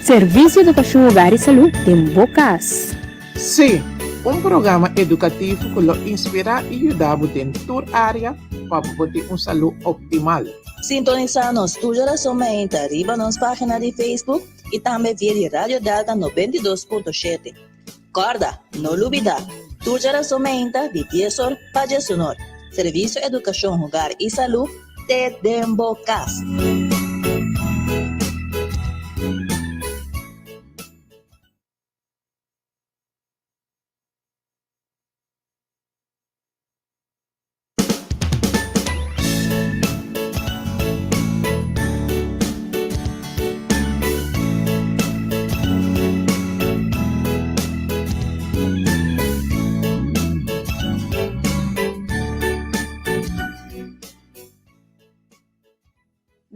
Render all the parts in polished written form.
Servisio Edukashon Hogar i Salú den bo kas. Sí, un programa edukativo ku lo inspirá i yuda bo den tur área pa bo por tin un salú optimal. Sintonisá nos tur djarason meinta riba nos página di Facebook i tambe via di Radio Delta 92.7. Kòrda, no lubidá, tur djarason meinta di dies or pa diesunor, Servisio Edukashon Hogar i Salú te den bo kas.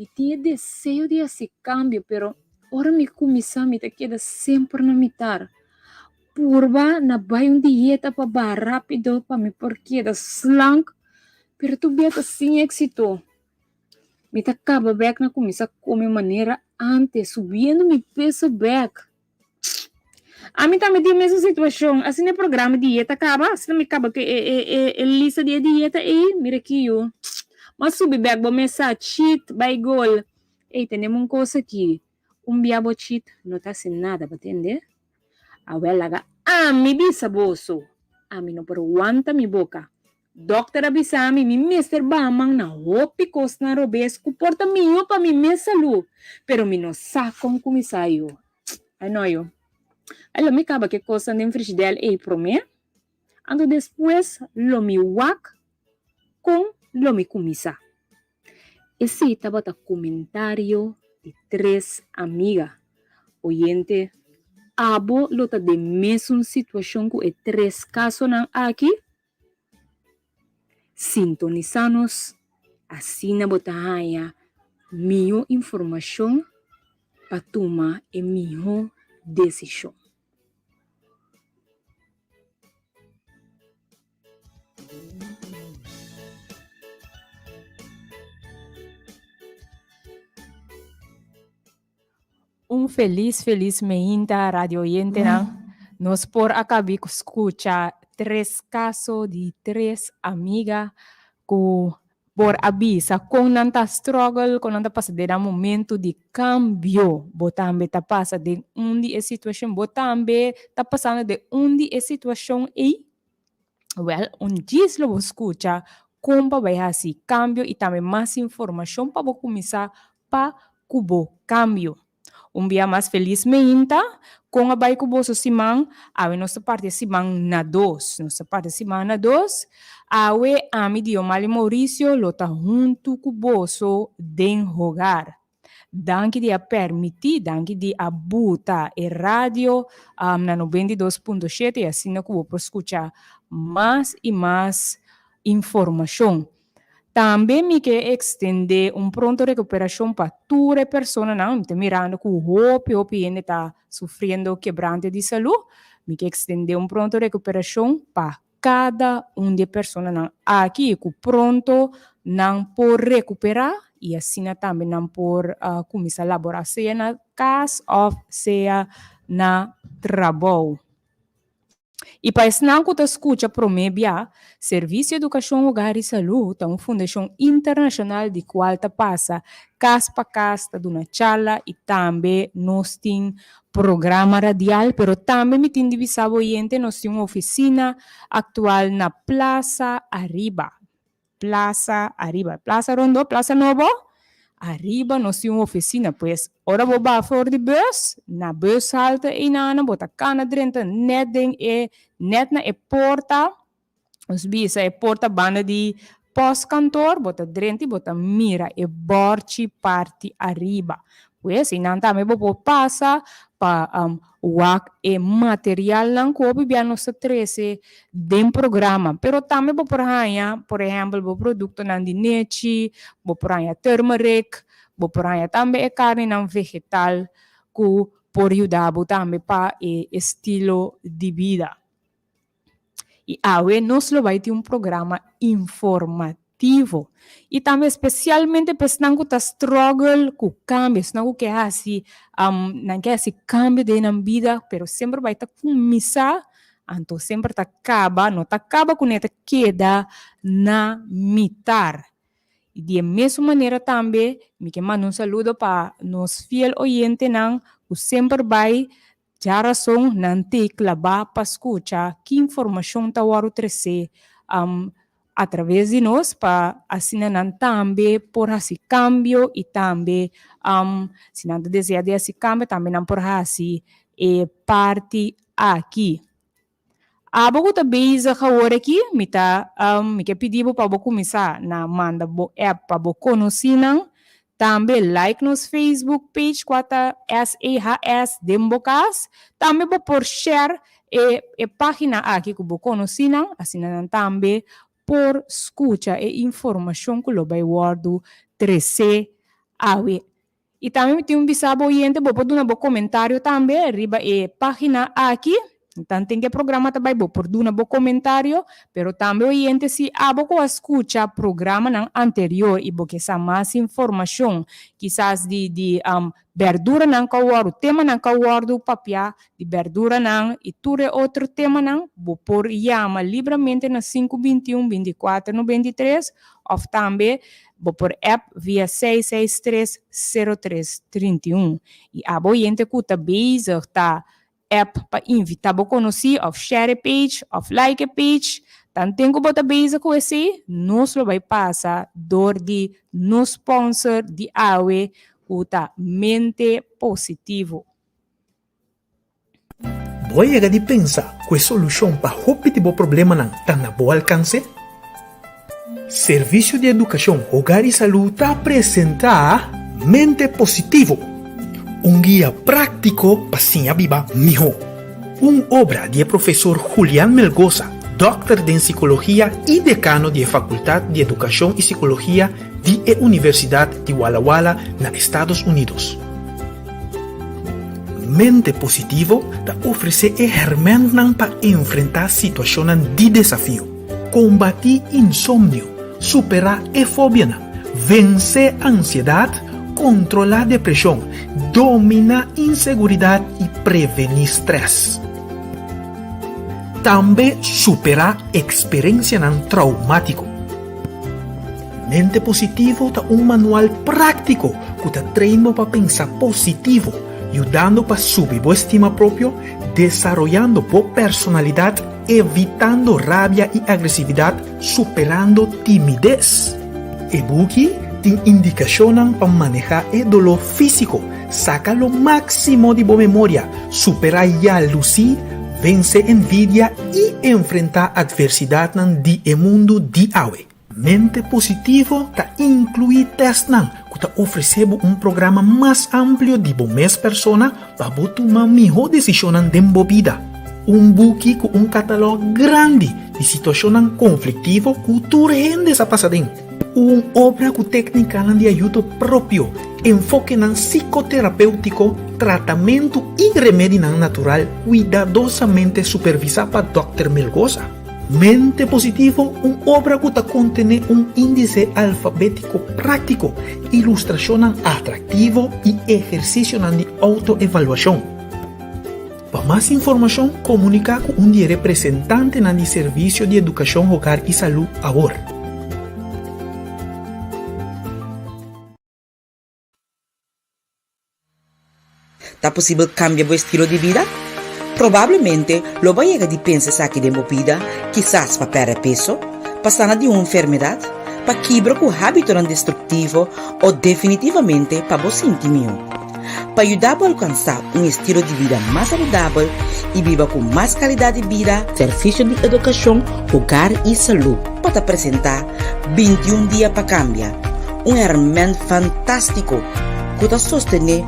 Mi tin e deseo di hasi kambio, pero ora mi kuminsá mi ta keda semper na mitar. Purba na bai un dieta pa baha rápido pa mi por keda slank, pero tur bia ta sin éksito. Mi ta kaba bèk na kuminsá kome manera ántes, subiendo mi peso bèk. Ami tambe tin e mesun situashon, asina e programa dieta kaba, asina mi kaba ku e e e e lista di e dieta ei, mira aki yu, m'a subi bèk bo mesa, chit, bai gol. Ey, tenemos un kos aki, un bia bo chit no ta hasi nada, bo tende? Awel laga ami bisa boso, ami no por wanta mi boka. Dòkter a bisa mi mi mester baha man na hopi kosnan robes ku por ta mihó pa mi mes salú, pero mi no sa kon kuminsá yo. Ai no yo. Ai lo mi kaba ku e kosnan den frishidèl ei promé, anto despues lo mi wak kon lo mi kuminsá. Esei tabata komentario di tres amiga. Oyente, abo lo ta den mesun situashon ku e tres kasonan aki? Sintonisá nos, asina bo ta haña mihó informashon pa tuma e mihó desishon. Un felis felis meinta radio oyentenan. Nos por a kabi ku skucha tres kaso di tres amiga ku por a bisa kon nan ta struggle, kon nan ta pasa den nan momento di kambio. Bo tambe ta pasa den un di e situashon, bo tambe ta pasando den un di e situashon ei? Wèl, un djis lo bo skucha kon pa bai hasi kambio i tambe mas informashon pa bo kuminsá pa ku bo kambio. Un bia mas felis meinta, kon a bai ku boso siman? Awe nos ta parti e siman na dos. Nos ta parti e siman na dos. Awe ami Diomali Mauricio lo ta huntu ku boso den hogar. Danki di a permití, danki di a buta e radio na 92.7 i asina ku bo por skucha mas i mas informashon. Tambe mi ke ekstendé un pronto rekuperashon pa tur e personanan, mi ta mirando ku hopi hopi hende ta sufriendo kebrante di salú, mi ke ekstendé un pronto rekuperashon pa kada un di e personanan aki ku pronto nan por rekuperá i asina tambe nan por kuminsá laborá sea na kas òf sea na trabou. I pa esnan ku ta skucha promé bia, Servisio Edukashon Hogar i Salú ta un fundashon internashonal di kual ta pasa kas pa kas ta duna charla i tambe nos tin programa radial, pero tambe mi tin di bisa bo oyente nos tin un ofisina aktual na Plaza Ariba. Plaza Ariba. Plaza Rondó, Plaza Nobo, ariba nos tin un oficina. Pues, ora bo baha for di bus, na bushalte einana bo ta cana drenta net den e, net na e porta, nos bisa e porta banda di postkantoor, bo ta drenta y bo ta mira e borchi parti ariba. Pues, einan tambe bo por pasa pa Wak e materialnan ku hopi bia nos ta trese den programa. Pero tambe bo por haña, por ehèmpel, bo produktonan di nechi, bo por haña turmeric, bo por haña tambe e karninan vegetal ku por yuda bo tambe pa e estilo di bida. I awe nos lo bai tin un programa informativo. Positivo. I tambe spesialmente pa esnan ku ta struggle ku kambio, esnan ku ke hasi nan ke hasi kambio den nan bida pero semper bai ta kuminsá anto semper ta kaba, no ta kaba kuné ta keda na mitar. I di e mesun manera tambe mi ke manda un saludo pa nos fiel oyentenan ku semper bai djarason nan te klabá pa skucha ki informashon ta wòrdu tresé atraves di nos pa asina nan tambe por hasi kambio i tambe si nan ta desea di hasi kambio tambe nan por hasi e parti aki. Abo ku ta bezig awor aki, mi ta mi ke pidi bo pa bo kuminsá na manda bo app pa bo konosínan. Tambe like nos Facebook page kua ta SEHS den bo kas. Tambe bo por share e e página aki ku bo konosínan, asina nan tambe por skucha e informashon ku lo bai wòrdu tresé awe. I tambe mi tin un bisa bo oyente, bo por duna bo komentario tambe riba e página aki. Tanten ku e programa ta bai bo por duna bo komentario, pero tambe oyente si abo ku a skucha programanan anterior i bo ke sa mas informashon kisas di di bèrduranan ku a wòrdu, temanan ku a wòrdu papiá di bèrduranan i tur e otro temanan, bo por yama libramente na sinku 21 24 93 òf tambe Bo por app via 663 03 31. I abo oyente ku ta bezig ta app pa invita bo konosí òf share e page òf like e page, tanten ku bo ta bezig ku esei, nos lo bai pasa dor di nos sponsor di awe ku ta Mente Positivo. Bo a yega di pensa ku e solushon pa hopi di bo problemanan ta na bo alkanse? Servisio di Edukashon, Hogar i Salú ta presentá Mente Positivo, un guia práktiko pa siña biba mihó. Un obra di e profesor Julian Melgoza, dòkter den sikologia i dekano di e Fakultat di Edukashon i Sikologia di e Universidat di Walla Walla na Estados Unidos. Mente positivo ta ofresé e hèrmèntnan pa enfrentá situashonnan di desafio, kombatí insomnio, superá e fobianan, vensé ansiedat, kontrolá depreshon, dominá inseguridat i prevení strès. Tambe superá eksperensianan traumátiko. Mente Positivo ta un manual práktiko ku ta train bo pa pensa positivo, yudando pa subi bo estima propio, desaroyando bo personalidat, evitando rabia i agresividat, superando timides. E buki tin indikashonnan pa manehá e doló físiko, saka lo máksimo di bo memoria, superá yalusí, vense envidia i enfrentá atversidatnan di e mundu di awe. Mente Positivo ta inkluí tèstnan ku ta ofresé bo un programa mas amplio di bo mes persona pa bo tuma mihó desishonnan den bo bida. Un buki ku un katalòg grandi di situashonnan konfliktivo ku tur hende sa pasa den. Un obra ku téknikanan di ayudo propio, enfokenan sikoterapéutiko, tratamentu i remedinan natural kuidadosamente supervisá pa Dòkter Melgoza. Mente Positivo, un obra ku ta kontené un índise alfabétiko práktiko, ilustrashonnan atraktivo i ehersisionan di outoevaluashon. Pa mas informashon, komuniká ku un di e representantenan di Servisio di Edukashon Hogar i Salú awor. Ta posibel kambia bo estilo di bida? Probablemente lo bo a yega di pensa esaki den bo bida, kisas pa pèrdè peso, pa sana di un enfermedat, pa kibra ku hábitonan destruktivo o definitivamente pa bo sinti mihó. Pa yuda bo alkansá un estilo di bida mas saludabel i biba ku mas kalidat di bida, Servisio di Edukashon, Hogar i Salú pa ta presentá 21 Dia pa Kambia, un hèrmènt fantástiko ku ta sostené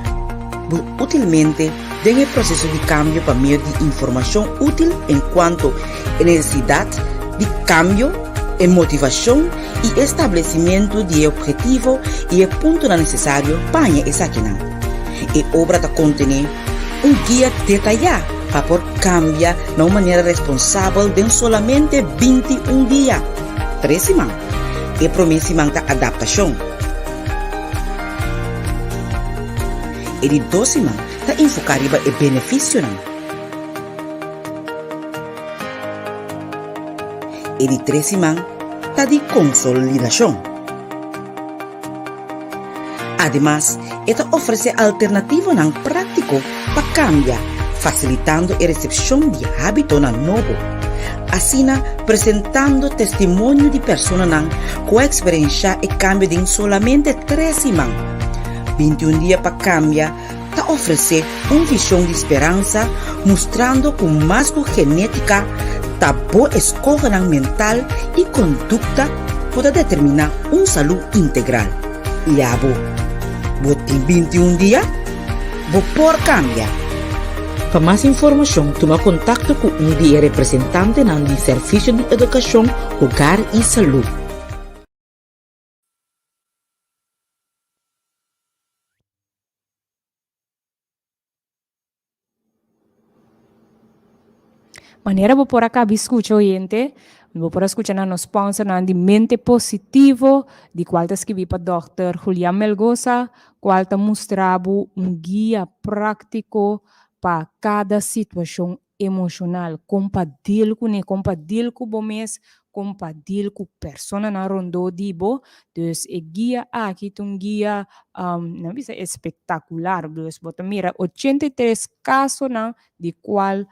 bo útilmente den e proseso di kambio pa medio di informashon útil enkuanto e nesesidat di kambio, e motivashon i e establesimentu di e ophetivo i e puntonan nesesario pa haña esakinan. E obra ta kontené un guia detayá pa por kambia na un manera responsabel den solamente 21 dia, tres siman. E promé siman ta adaptashon. E di dos siman ta enfoká riba e benefisionan. E di tres siman ta di konsolidashon. Ademas, e ta ofresé alternativonan práktiko pa kambia, fasilitando e resepshon di hábitonan nobo. Asina, presentando testimonio di personanan ku a eksperenshá e kambio den solamente tres siman, 21 dia pa kambia ta ofresé un vishon di speransa mustrando ku mas ku genétika ta bo eskohonan mental i kondukta ku ta determiná un salú integral. I abo? Bo tin 21 dia? Bo por kambia! Pa mas informashon tuma kontakto ku un di e representantenan di Servisio di Edukashon, Hogar i Salú. Manera bo por a kabi skucha oyente, bo por a skucha na nos sponsornan di Mente Positivo, di kual ta skibí pa dòkter Julian Melgoza, kual ta mustra bo un guia práktiko pa kada situashon emoshonal, kon pa deal kuné, kon pa deal ku bo mes, kon pa deal ku personanan rondó di bo. Dus e guia aki ta un guia, nan bisa espektakular. Dus bo ta mira 83 kasonan di kual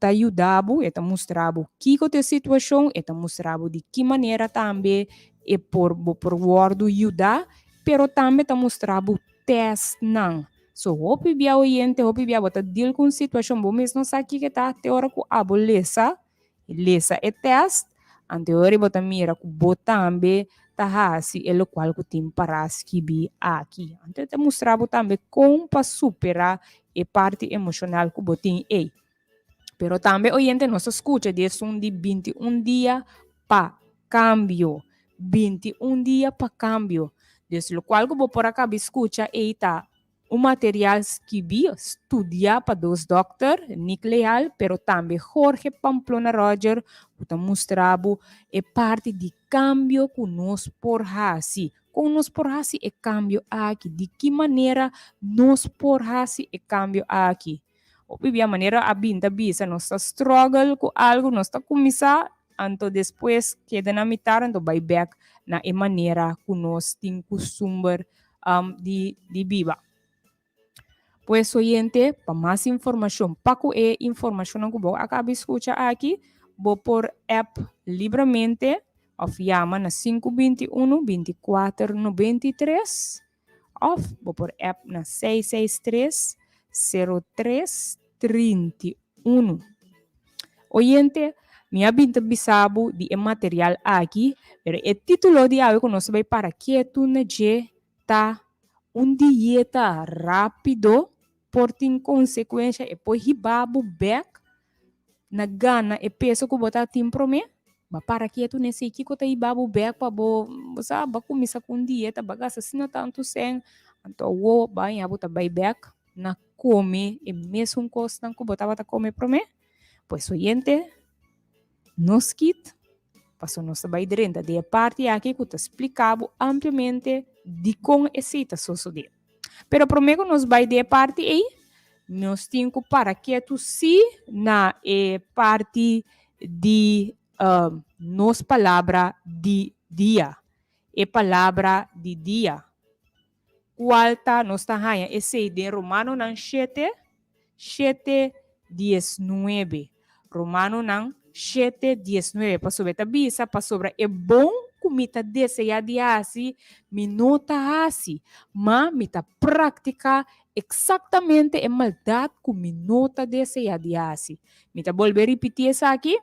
ta yuda bo, e ta mustra bo kiko ta e situashon, e ta mustra bo di ki manera tambe e por bo por wòrdu yuda, pero tambe ta mustra bo tèstnan. So hopi bia oyente, hopi bia bo ta deal ku un situashon bo mes no sa kiko e ta te ora ku abo lesa, lesa e tèst, anto e ora bo ta mira ku bo tambe ta hasi e lokual ku tin pará skibí aki. Anto e ta mustra bo tambe kon pa superá e parti emoshonal ku bo tin ei. Pero tambe oyente nos a skucha di esun di 21 dia pa kambio. 21 dia pa kambio. Dus lokual ku bo por a kabi skucha ei ta un material skibí, studiá pa dos dòkter, Nick Leal, pero tambe Jorge Pamplona Roger, ku ta mustra bo e parti di kambio ku nos por hasi. Kon nos por hasi e kambio aki? Di ki manera nos por hasi e kambio aki? Hopi bia manera a bin ta bisa nos ta struggle ku algu, nos ta kuminsá, anto despues keda na mitar anto bai bèk na e manera ku nos tin kustumber di di biba. Pues oyente, pa mas informashon pa ku e informashonnan ku bo a kaba di skucha aki, bo por app libramente òf yama na 521 24 93. Òf bo por app na 663 03 31. Oyente, mi a bin ta bisa bo di e material aki, pero e título di awe ku nos ta bai para ketu na dje ta Un dieta rápido por tin konsekuensha, e por hiba bo bèk na gana e peso ku bo ta tin promé, ba para ketu nesei kiko ta hiba bo bèk pa bo, bo sa, ba kuminsá ku un dieta, ba gasta asina tantu sèn, anto awo ba haña bo ta bai bèk na kome e mesun kosnan ku bo tabata kome promé. Pues oyente, no skit, pasobra nos ta bai drenta den e parti aki ku ta splika bo ampliamente dikon esei ta sosodé. Pero promé ku nos bai den e parti ei, nos tin ku para ketu sí na e parti di nos palabra di dia. E palabra di dia. Kual ta, nos ta haña esei den Romanonan shete, shete, diesnuebe. Romanonan shete, diesnuebe. Pasobra e ta bisa, Pasobra e bon ku mi ta deseá di hasi, mi no ta hasi, ma mi ta praktiká eksaktamente e maldat ku mi no ta deseá di hasi. Mi ta bolbe ripití esaki.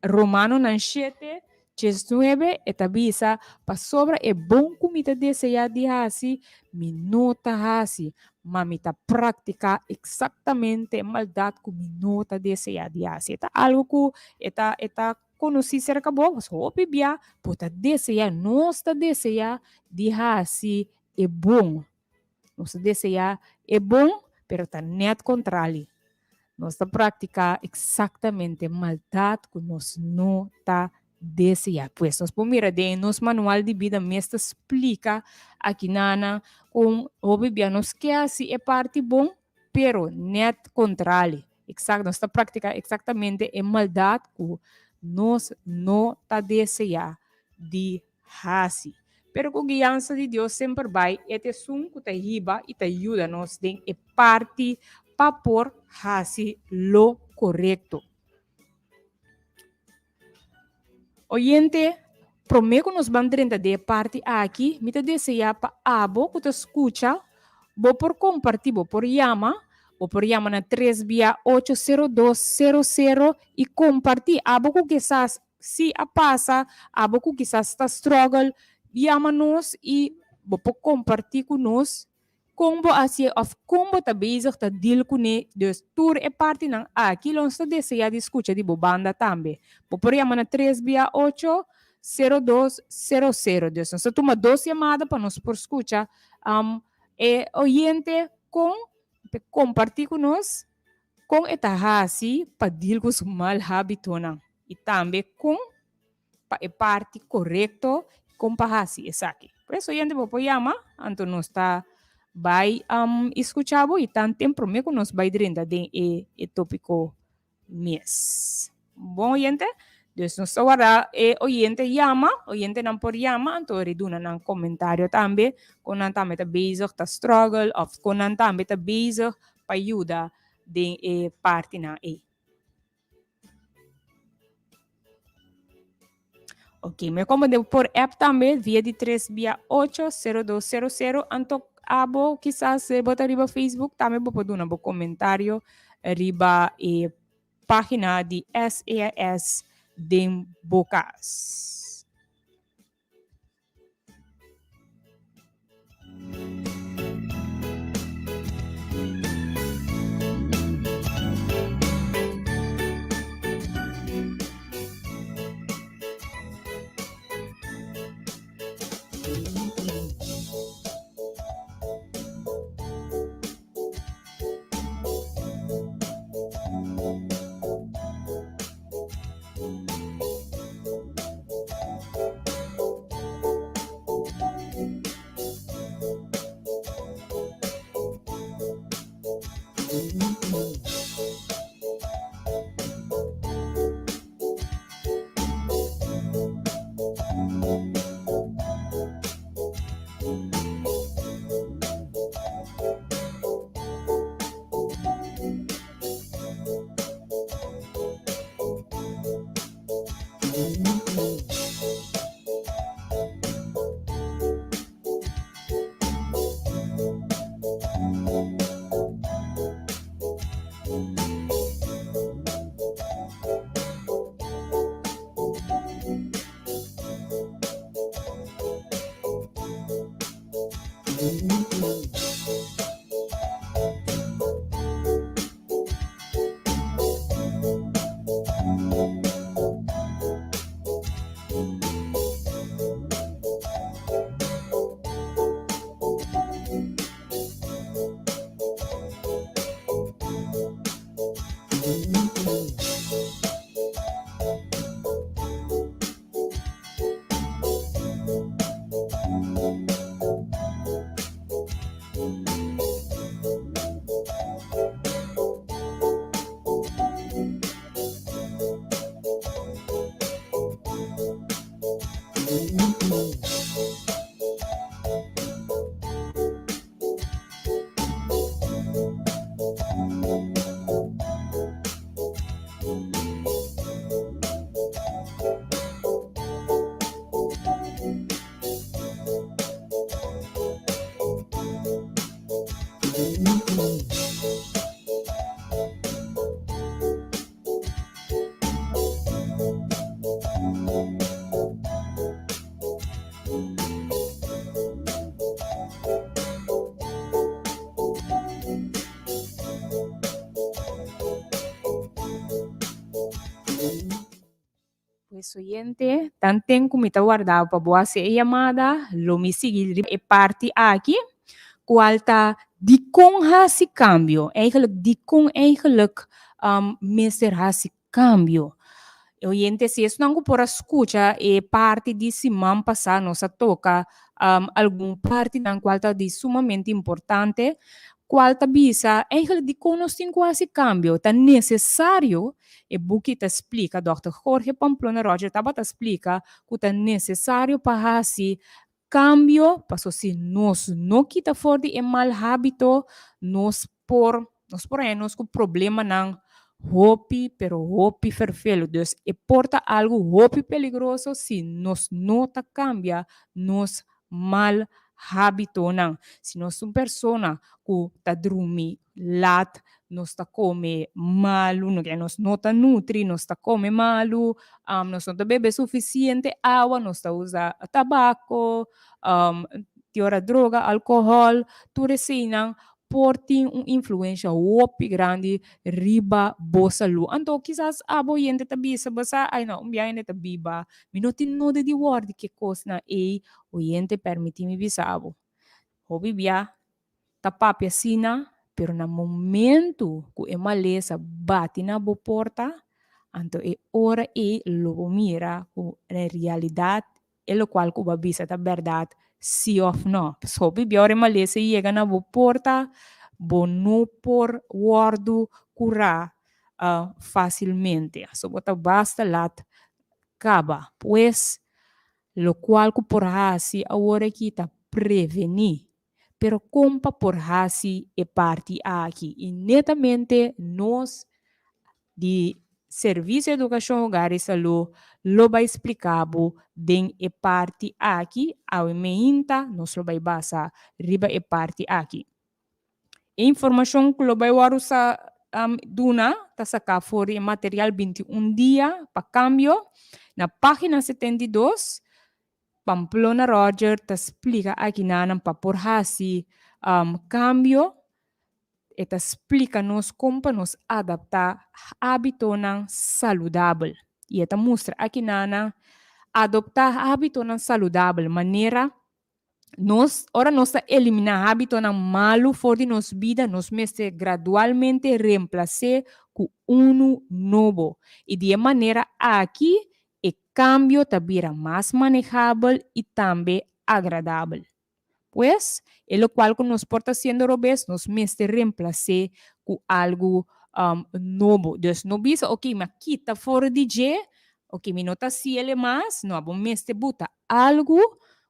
Romanonan shete, diesnuebe, e ta bisa, Pasobra e bon ku mi ta deseá di hasi, mi no ta hasi, ma mi ta praktiká eksaktamente e maldat ku mi no ta deseá di hasi. E ta algu ku e ta e ta konosí serka bo, pasobra hopi bia bo ta deseá, nos ta deseá di hasi e bon. Nos ta deseá e bon, pero ta nèt kontrali. Nos ta praktiká eksaktamente maldat ku nos no ta. deseá. Pues nos por mira den nos manual di bida mes ta splika akinana kon hopi bia nos ke hasi e parti bon, pero nèt kontrali. Exacto, nos ta praktiká eksaktamente e maldat ku nos no ta deseá di hasi. Pero ku guiansa di Dios semper bai e ta esun ku ta hiba i ta yuda nos den e parti pa por hasi lo korekto. Oyente, promé ku nos ban drenta den e parti aki, mi ta deseá pa abo ku ta skucha, bo por kompartí, bo por yama, bo por yama na tres bia 80200 i kompartí abo ku kisas si a pasa, abo ku kisas ta struggle, yama nos i bo por kompartí ku nos Kon bo hasié òf kon bo ta bezig ta deal kuné, dus tur e partinan aki lo nos ta deseá di skucha di bo banda tambe. Bo por yama na tres bia ocho, sero dos, sero sero. Dus nos ta tuma dos yamada pa nos por skucha e oyente kon ta kompartí ku nos kon e ta hasi pa deal ku su mal hábitonan i tambe kon pa e parti korekto kon pa hasi esaki. Por eso oyente bo por yama, anto nos ta bai um, escucha bo y tan ten prome ku nos bai drenta den e, e topiko mes. Bon oyente, dus nos ta warda e oyente yama, oyentenan por yama, anto ri duna nan komentario tambe, kon nan tambe ta bezig ta struggle of kon nan tambe ta bezig pa yuda den e partinan ei. Ok, me como de por app tambe via di 3 via 8 0200 anto abo quizás eh, bota riba Facebook tambe bo por duna bo comentario riba e página di SES den bo cas. Pues oyente, tanten ku mi ta warda pa bo hasi e yamada, lo mi sigui riba e parti aki, kual ta dikon hasi kambio. Eigenlijk dikon eigenlijk mester hasi kambio. Oyente, si esnan ku por a skucha e parti di siman pasá, nos a toka algun partinan kual ta di sumamente importante, kual ta bisa eigenlijk dikon nos tin ku hasi kambio. Ta nesesario, e buki ta splika, Dòkter Jorge Pamplona Roger tabata splika ku ta nesesario pa hasi kambio, paso si nos no kita for di e mal hábito, nos por nos por haña nos ku problemanan hopi pero hopi ferfelu. Dus e por ta algu hopi peligroso si nos no ta kambia nos mal hábitonan. Si nos ta un persona ku ta drumi lat, nos ta kome malu, no nos no ta nutri, nos ta kome malu, nos no ta bebe sufisiente awa, nos ta usa tabako, tin ora droga, alkohòl, tur eseinan por tin un influensha hopi grandi riba bo salú. Anto kisas abo oyente ta bisa bo sa, ay no, un bia hende ta biba, mi no tin nodi di wòrdu ke kosnan ei. Oyente, permití mi bisa abo, hopi bia ta papia asina, pero na momentu ku e malesa bati na bo porta, anto e ora ei lo bo mira ku en realidat e lokual ku bo a bisa ta bèrdat si òf nò. Pasobra hopi bia ora e malesa yega na bo porta, bo no por wòrdu kurá fásilmente. So bo ta basta lat kaba. Pues, lokual ku por hasi awor aki ta prevení. Pero kon pa por hasi e parti aki? I netamente nos di Servisio Edukashon Hogar i Salú lo bai splika bo den e parti aki. Awe meinta nos lo bai basa riba e parti aki. E informashon ku lo bai wòrdu sa duna ta saká for di e material 21 dia pa kambio na página 72. Pamplona Roger ta splika akinanan pa por hasi kambio. E ta splika nos kon pa nos adaptá hábitonan saludabel. I e ta mustra akinanan adoptá hábitonan saludabel manera nos ora nos ta eliminá hábitonan malu for di nos bida nos mester gradualmente remplas'é ku unu nobo. I di e manera aki E kambio ta bira mas manehabel i tambe agradabel. Pues, e lokual ku nos por ta hasiendo robes, nos mester remplas'é ku algu nobo. Dus no bisa, oke, mi a kita for di dje, oke, mi no ta hasi el mas. No, bo mester buta algu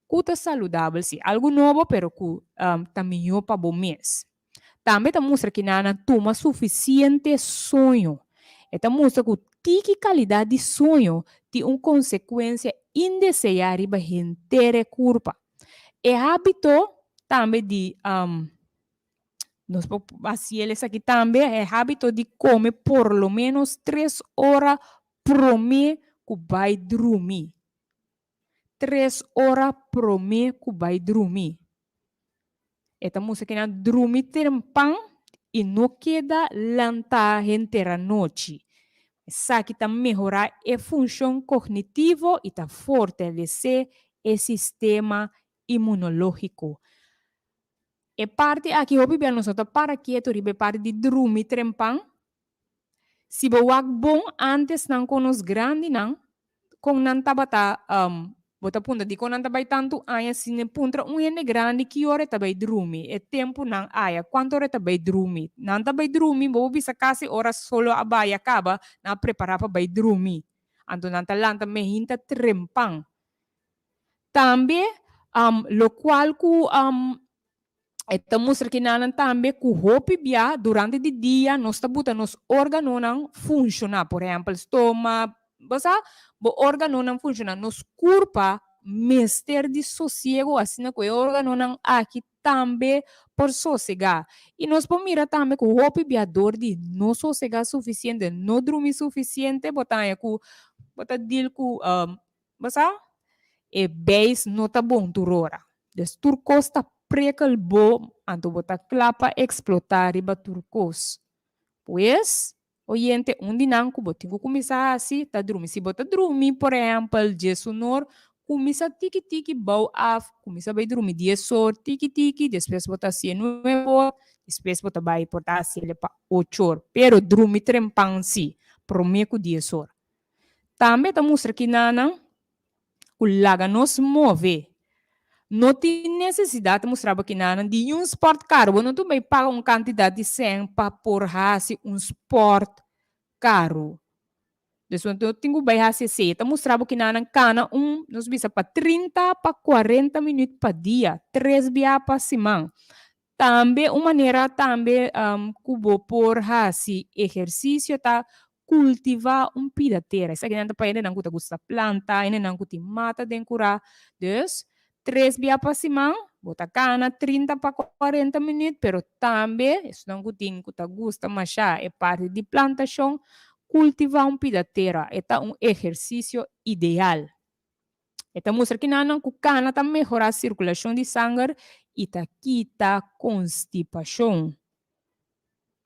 ku ta saludabel, sí, algu nobo, pero ku ta mihó pa bo mes. Tambe ta mustra ki nan a tuma sufisiente soño. E ta mustra ku tiki kalidat di soño tin un konsekuensia indeseá riba henter e kurpa. E hábito tambe di, nos por hasiel esaki tambe, e hábito di kome por lo ménos tres ora promé ku bai drumi. Tres ora promé ku bai drumi. E ta mustra ke nan drumi trempan i no keda lantá henter anochi. Esaki ta mehorá e funshon kognitivo i ta fortalesé e sistema imunológiko. E parti aki hopi bia nos no ta para ketu riba e parti di drumi trempan. Si bo wak bon antes nan kon nos grandinan, kon nan tabata, bo ta puntra dikon nan ta bai tantu aña si ne puntra un hende grandi ki ora e ta bai drumi, e tempunan aya, kuantu ora e ta bai drumi. Nan ta bai drumi, bo por bisa kasi ora solo a bai a kaba, nan a prepara pa bai drumi. Anto nan ta lanta mehinta trempan. Tambe, lokual ku E ta mustra kinanan tambe ku hopi bia durante di dia nos ta buta nos organonan funshoná. Por ehèmpel, stoma, bo sa, bo organonan funshoná. Nos kurpa mester di sosiego asina ku e organonan aki tambe por sosegá. I nos por mira tambe ku hopi bia dor di no sosegá sufisiente, no drumi sufisiente, bo ta haña ku bo ta deal ku Bo sa, e beis no ta bon tur ora. Dus tur kos ta prikkel bo, anto bo ta kla pa eksplotá riba tur kos. Pues, oyente, un di nan ku bo tin ku kuminsá hasi ta drumi. Si bo ta drumi, por ehèmpel, diesunor, kuminsá tiki tiki bou af, kuminsá bai drumi diesor tiki tiki, despues bo ta hasié nuebor, despues bo ta bai por ta hasié pa ochor. Pero drumi trempan sí, promé ku diesor. Tambe ta mustra kinanan ku laga nos move. No tin nesesidat ta mustra bo kinanan di un sport karu. Bo no tin bai paga un kantidat di sèn pa por hasi un sport karu. Dus bo no tin ku bai hasi esei. E ta mustra bo kinanan kana un, nos bisa pa 30 pa 40 minüt pa dia, tres bia pa siman. Tambe un manera tambe ku bo por hasi ehersisio ta kultivá un pida tera. Esakinan ta pa hendenan ku ta gusta planta, hendenan ku tin mata den kurá. Dus, tres bia pa siman bo ta kana 30 pa 40 minüt, pero tambe esunnan ku tin ku ta gusta mashá e parti di plantashon, kultivá un pida tera. E ta un ehersisio ideal. E ta mustra kinanan ku kana ta mehorá sirkulashon di sanger i ta kita konstipashon.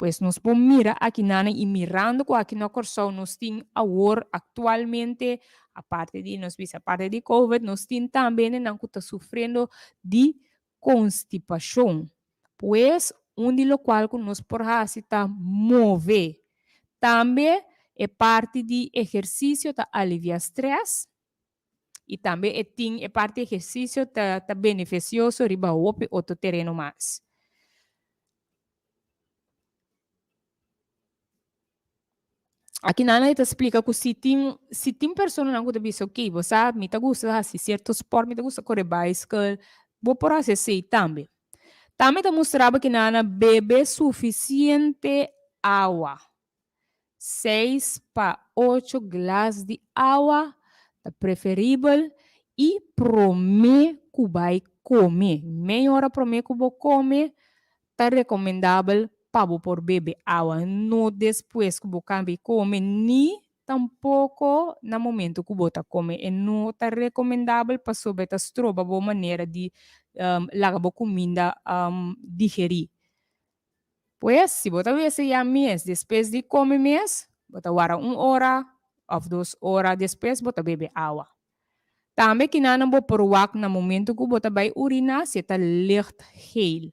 Pues nos por mira akinanan i mirando ku aki na Kòrsou nos tin awor aktualmente, aparte di nos bisa aparte di covid, nos tin tambe hendenan ku ta sufriendo di konstipashon. Pues un di lokual ku nos por hasi ta move. Tambe e parti di ehersisio ta alivia strès i tambe e tin e parti ehersisio ta ta benefisioso riba hopi otro tereno mas. Aki nan e ta splika ku si tin si tin personanan ku ta bisa ok bo sa mi ta gusta hasi sierto sport mi ta gusta kore baiskel bo por hasi esei tambe. Tambe ta mustra bo kinan bebe sufisiente awa. Seis pa ocho glas di awa ta preferibel i promé ku bai kome. Mei ora promé ku bo kome ta rekomendabel pa bo por bebe awa, no despues ku bo kaba di kome ni tampoko na momento ku bo ta kome. E no ta rekomendabel pasobra e ta stroba bo manera di laga bo kuminda digerí. Pues, si bo ta wese ya mes despues di come mes, bo ta wara un ora of dos ora despues bo ta bebe awa. Tambe kinanan bo por wak na momento cu bo ta bay urina si e ta licht geel.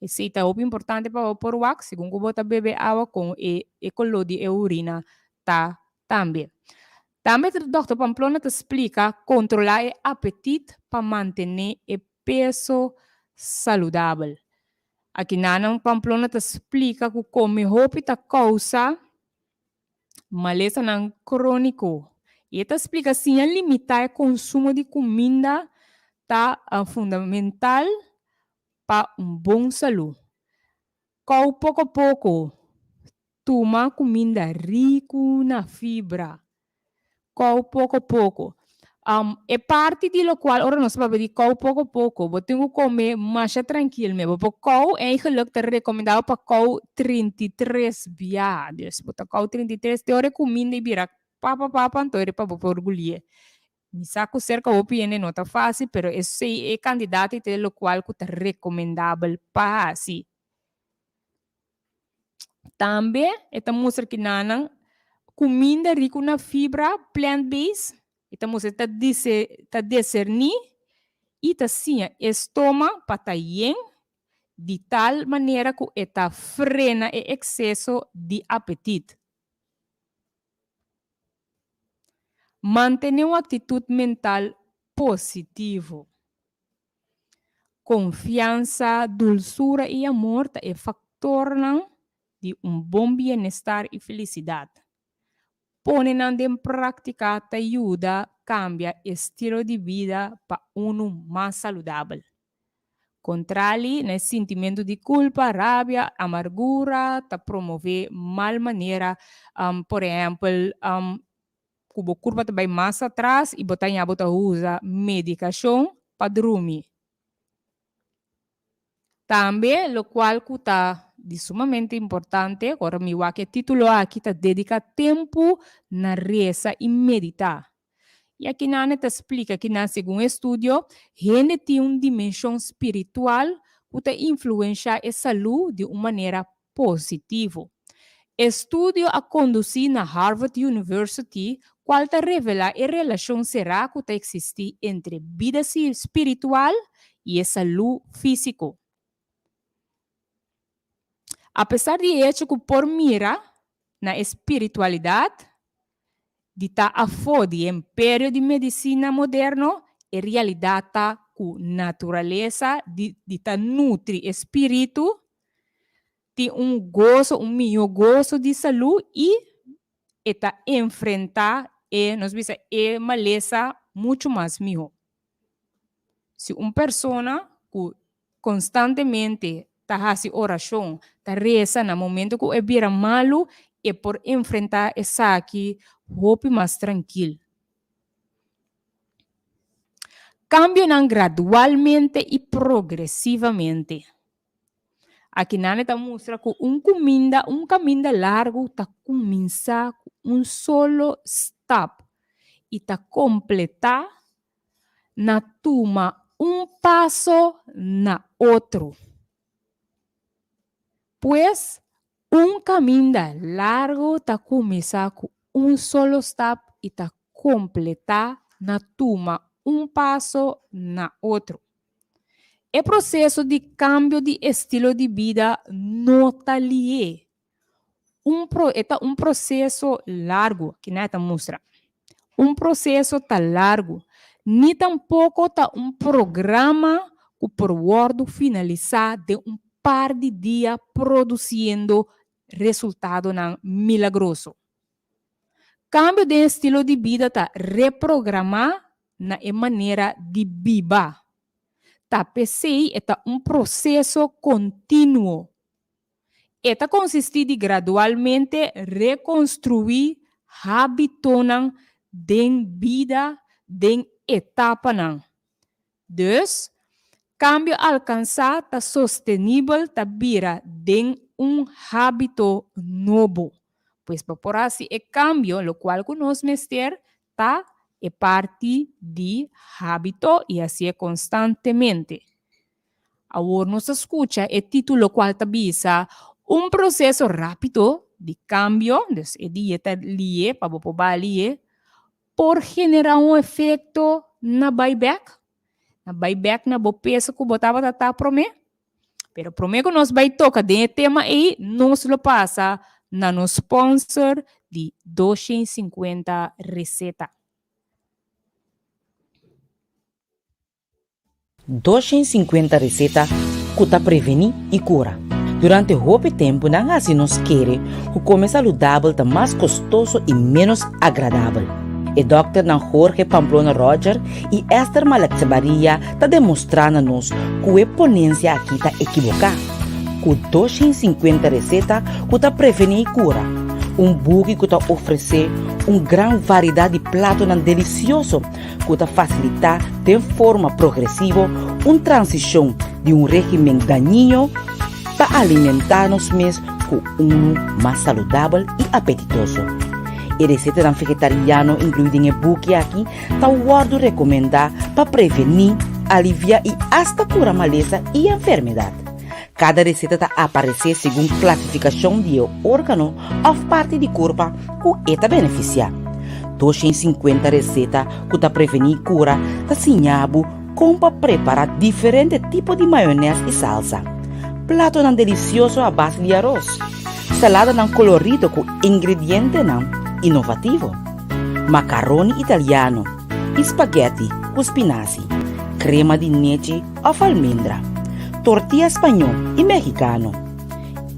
Esey ta hopi importante pa bo por wak segun cu bo ta bebe awa con e e color di e urina ta tambe. Tambe Dòkter Pamplona ta splica controla e apetit pa mantene e peso saludabel. Akinanan Pamplona ta splika ku kome hopi ta kousa malesanan króniko. I e ta splika siña limitá e konsumo di kuminda ta fundamental pa un bon salú. Kou poko poko, tuma kuminda riku na fibra. Kou poko poko. E parti di lokual ora nos ta papia di kou poko poko, bo tin ku kome masha trankil me. Bo por kou, eigenlik ta rekomendá bo pa kou 33 biaha. Dus bo ta kou 33 te ora e kuminda i bira papa papa, anto ora pa bo por gulié. Mi sa ku serka hopi hende no ta fásil, pero esei e kantidat ei ta e lokual ku ta rekomendabel pa hasi. Tambe e ta mustra ki nan kuminda riku na fibra plant-based, e ta mustra ta ta diserní i ta siña e stoma pa ta yen di tal manera ku e ta frena e ekseso di apetit. Mantené un aktitut mental positivo. Konfiansa, dulsura i amor ta e faktornan di un bon bienestar i felisidat. Pone nan den práktika ta yuda kambia estilo di bida pa unu mas saludabel. Kontrali na e sintimentu di kulpa, rabia, amargura ta promové mal manera, por ehèmpel, ku bo kurpa ta bai mas atras i bo ta haña bo ta usa medikashon pa drumi. Tambe lokual ku ta di sumamente importante, ora mi wak e título aki ta dediká tempu na resa i meditá. I akinan e ta splika kinan segun e estudio, hende tin un dimenshon spiritual ku ta influenshá e salú di un manera positivo. Estudio a kondusí na Harvard University kual ta revelá e relashon será ku ta eksistí entre bida spiritual i e salú físiko. Apesar di e echo ku por mira na e spiritualidat. Di ta afó di e imperio di medisina moderno, e realidat ta ku naturalesa di di ta nutri e spiritu, tin un goso, un mihó goso di salú i e ta enfrentá e, nos bisa, e malesa muchu mas mihó. Si un persona ku konstantemente ta hasi orashon, ta resa na momento ku e bira malu, e por enfrentá esaki hopi mas trankil. Kambionan gradualmente i progresivamente. Akinan e ta mustra ku un kuminda, un kaminda largu ta kuminsá ku un solo stap i ta kompletá na tuma un paso na otro. Pues, un kaminda largu ta kuminsá ku un solo stap i ta kompletá na tuma un paso na otro. E proseso di kambio di estilo di bida no ta lié. Un pro e ta un proseso largu, kina e ta mustra. Un proseso ta largu, ni tampoko ta un programa ku por wòrdu finalisá den un par di dia produsiendo resultadonan milagroso. Kambio den estilo di bida ta reprogramá na e manera di biba. Ta p'esei e ta un proseso kontinuo. E ta konsistí di gradualmente rekonstruí hábitonan den bida den etapanan. Dus, kambio alkansá ta sostenibel ta bira den un hábito nobo. Pues pa por hasi e kambio, lokual ku nos mester ta e parti di hábito i hasié konstantemente. Awor nos a skucha e título kual ta bisa Un proseso rápido di kambio, dus e dia ta lié pa bo por balié, por generá un efekto na bai bèk, na bai bèk na bo peso ku bo tabata ta promé. Pero promé ku nos bai toka den e tema ei, nos lo pasa na nos sponsor di 250 Reseta. 250 reseta ku ta prevení i kura. Durante hopi tempu nan hasi nos kere ku kome saludabel ta mas kostoso i ménos agradabel. E dòkternan Jorge Pamplona Roger i Esther Malekchebarria ta demostrá na nos ku e ponensia akí ta ekiboká. Ku 250 reseta ku ta prevení i kura, un buki ku ta ofresé un gran variedat di platonan delisioso ku ta fasilitá den forma progresivo un transishon di un régimen dañino pa alimentá nos mes ku unu mas saludabel i apetitoso. E resetanan vegetariano inkluí den e buki aki ta wòrdu rekomendá pa prevení, aliviá i asta kura malesa i enfermedat. Kada reseta ta aparesé segun klasifikashon di e órgano òf parti di kurpa ku e ta benefisiá. 250 reseta ku ta prevení kura ta siña bo kon pa prepará diferente tipo di mayonès i salsa, platonan delisioso a base di aros, saladanan kolorido ku ingredientenan inovativo, makaroni italiano i spagèti ku spinasi, krema di nechi òf almendra, tortilla spañó i mexicano,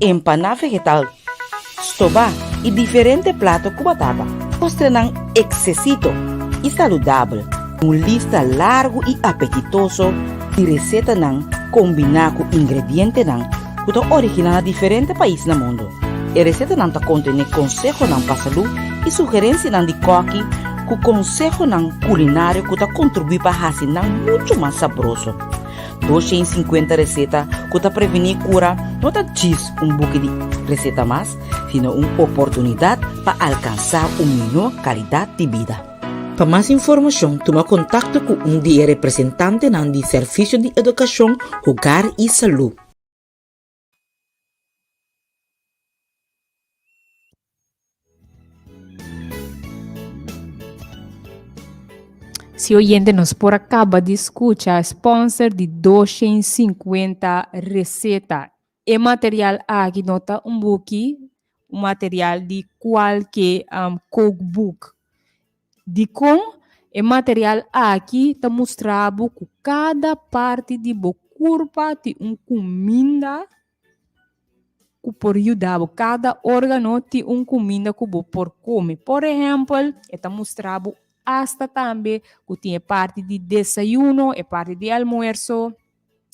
empaná vegetal, stobá i diferente plato ku batata. Postrenan eksesito i saludabel, un lista largu i apetitoso di resetanan kombiná ku ingredientenan ku ta originá na diferente pais na mundu. E resetanan ta kontené konsehonan pa salú i sugerensianan di kòki ku konsehonan kulinario ku ta kontribuí pa hasi nan muchu mas sabroso. 250 reseta ku ta prevení kura no ta djis un buki di reseta mas, sino un oportunidat pa alkansá un mihó kalidat di bida. Pa mas informashon tuma kontakto ku un di e representantenan di Servisio di Edukashon, Hogar i Salú. Si oyente nos por a caba di scucha sponsor di 250 receta. E material aki no ta un buki, un material di cualke um, cookbook. Dikon e material aki ta mustra bo ku kada parti di bo kurpa tin un kuminda ku por yuda bo. Kada órgano tin un kuminda ku bo por kome. Por ehèmpel, e ta mustra bo asta tambe ku tin e parti di desayuno, e parti di almuerso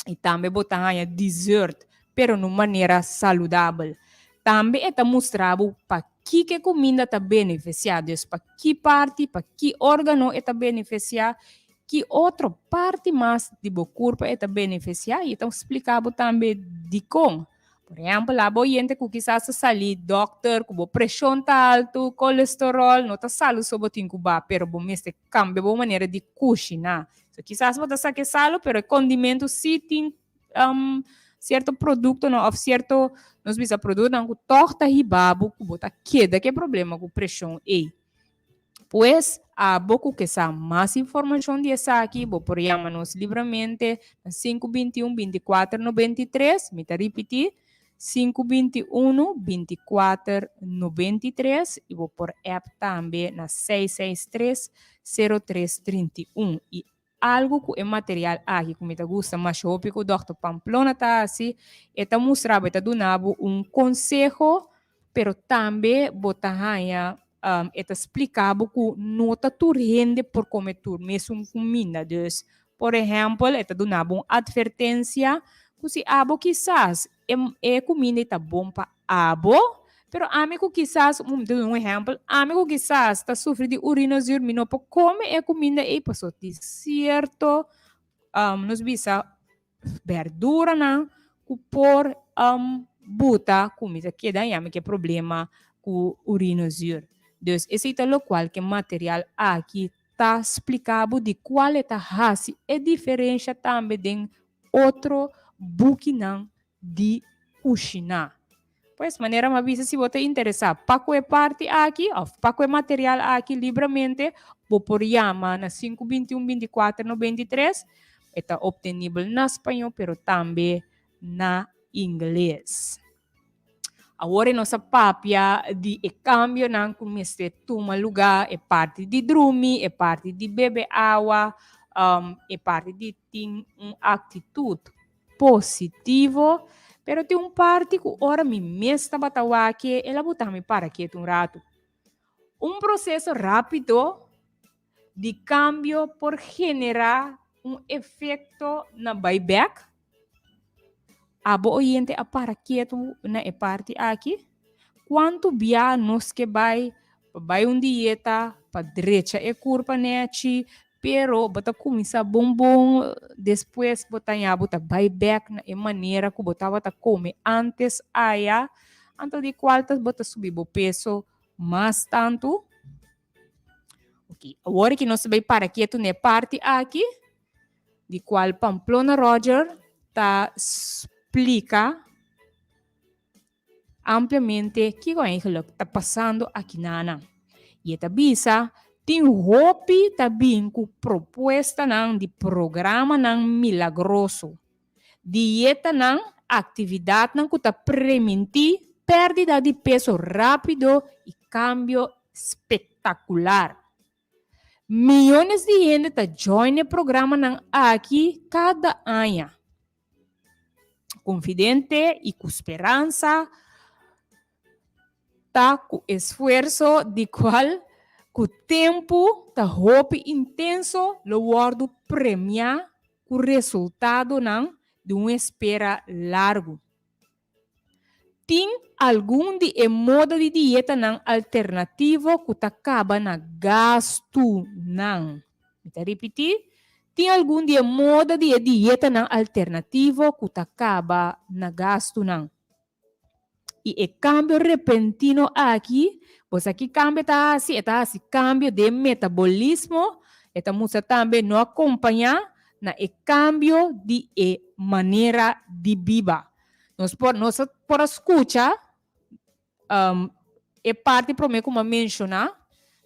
i tambe bo ta haña dessert, pero na un manera saludabel. Tambe e ta mustra bo pa kiko e kuminda ta benefisiá, dus pa ki parti, pa ki órgano e ta benefisiá, ki otro parti mas di bo kurpa e ta benefisiá i e ta splika bo tambe dikon. Por ehèmpel, abo oyente ku kisas ta sali dòkter ku bo preshon ta altu, kolesteròl, no ta salu so bo tin ku ba, pero bo mester kambia bo manera di kushiná. So kisas bo ta saka e salu, pero e kondimentu sí tin sierto produktonan òf sierto, nos bisa produktonan ku tòg ta hiba bo ku bo ta keda ku e problema ku preshon ei. Pues, abo ku ke sa mas informashon di esaki, bo por yama nos libramente na 521 24 93, mi ta ripití, 521 24 93, i bo por app tambe na 663 03 31. I algu ku e material aki ku mi ta gusta masha hopi ku Dòkter Pamplona ta hasi, e ta mustra bo, e ta duna bo un konseho, pero tambe bo ta haña, e ta splika bo ku no ta tur hende por kome tur mesun kuminda. Dus, por ehèmpel, e ta duna bo un atvertensia ku si abo kisas e e kuminda ei ta bon pa abo, pero ami ku kisas, un duna un ehèmpel, ami ku kisas ta sufri di urinozuur, mi no por kome e kuminda ei pasobra tin sierto, nos bisa berduranan ku por buta ku mi ta keda i ami ke problema ku urinozuur. Dus esei ta lokual ke material aki ta splika bo di kual e ta hasi e diferensha tambe den otro bukinan di kushiná. Pues, manera mi a bisa, si bo ta interesá pa ku e parti aki òf pa ku e material aki libramente, bo por yama na 521 24 93. E ta optenibel na spañó pero tambe na ingles. Awor e nos a papia di e kambionan ku mester tuma lugá, e parti di drumi, e parti di bebe awa, e parti di tin un aktitut positivo, pero tin un parti ku ora mi mes tabata wak el a buta mi para ketu un ratu. Un proseso rápido di kambio por generá un efekto na bai bèk. Abo oyente a para ketu na e parti aki? Kuantu bia nos ke bai pa bai un dieta, pa drecha e kurpa nèchi, pero bo ta kuminsá bon bon, despues bo ta haña bo ta bai bèk na e manera ku bo tabata kome ántes aya, anto di kual ta bo ta subi bo peso mas tantu? Oké, awor ki nos ta bai para ketu na e parti aki, di kual Pamplona Roger ta splika ampliamente kiko eigenlijk ta pasando akinana. I e ta bisa, tin hopi ta bin ku propuestanan di programanan milagroso, dietanan, aktividatnan ku ta primintí pèrdida di peso rápido i kambio spektakular. Miyones di hende ta join e programanan aki kada aña. Konfidente i ku speransa ta ku esfuerso di kual ku tempu ta hopi intenso lo wòrdu premiá ku resultadonan di un espera largu. Tin algun di e moda di dietanan alternativo ku ta kaba na gastunan. Mi ta ripití, tin algun di e moda di e dietanan alternativo ku ta kaba na gastunan. I e kambio repentino aki, bo sa ki kambio e ta hasi? E ta hasi kambio den metabolismo, e ta mustra tambe no a kompañá na e kambio di e manera di biba. Nos por nos por a skucha e parti promé ku mi a menshoná,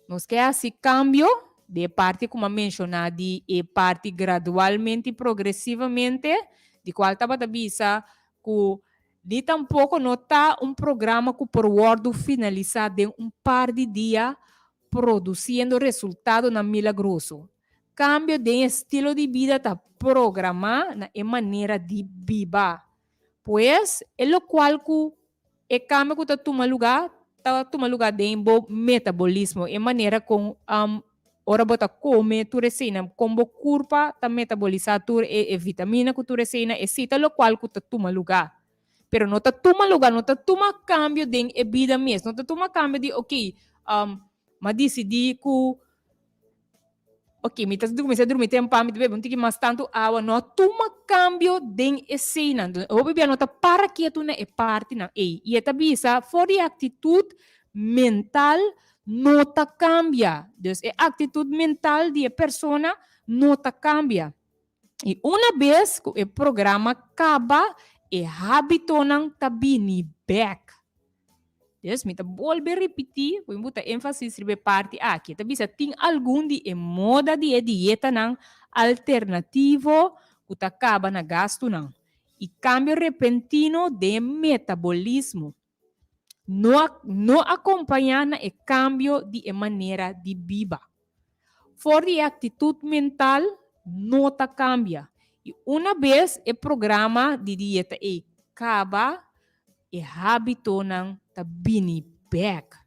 nos ke hasi kambio di e parti ku mi a menshoná di e parti gradualmente i progresivamente, di kual tabata bisa ku ni tampoko no ta un programa ku por wòrdu finalisá den un par di dia. produsiendo resultadonan milagroso. Kambio den estilo di bida ta programá na e manera di biba. Pues, e lokual ku e kambio ku ta tuma lugá ta tuma lugá den bo metabolismo, e manera kon ora bo ta kome tur eseinan, kon bo kurpa ta metabolisá tur e vitamina ku tur eseinan, esei ta lokual ku ta tuma lugá. Pero no ta tuma lugá, no ta tuma kambio den e bida mes, no ta tuma kambio di oké, m'a disidí ku Ok, mi ta kuminsá drumi tempan, mi ta bebe un tiki mas tantu awa. No a tuma kambio den eseinan. Hopi bia no ta para ketu na e partinan ei. I e ta bisa, for di e aktitut mental no ta kambia. Dus e aktitut mental di e persona no ta kambia. I una bes ku e programa kaba, e hábitonan ta bini bèk. Dus mi ta bolbe ripití, ku mi buta énfasis riba e parti aki. E ta bisa tin algun di e moda di e dietanan alternativo ku ta kaba na gastunan i kambio repentino den e metabolismo, no a no akompañá na e kambio di e manera di biba. For di e aktitut mental no ta kambia i una bes e programa di dieta ei kaba, e hábitonan ta bini bèk.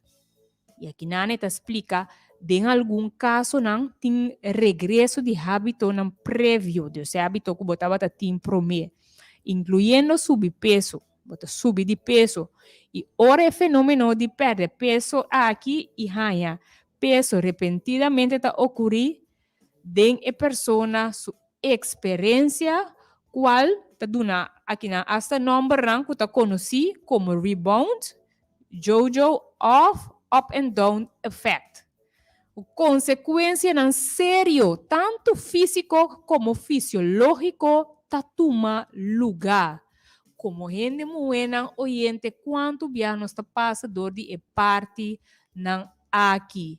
I akinan e ta splika den algun kasonan tin regreso di hábitonan previo, dus e hábito ku bo tabata tin promé, inkluyendo subi peso. Bo ta subi di peso. I ora e fenómeno di pèrdè peso aki i haña peso repentidamente ta okurí den e persona su eksperensia, kual ta duna akinan asta nòmbernan ku ta konosí komo rebound, jojo òf up and down effect. Ku konsekuensianan serio tantu físiko komo fisiológiko ta tuma lugá. Komo hende muhénan oyente kuantu bia nos ta pasa dor di e partinan aki?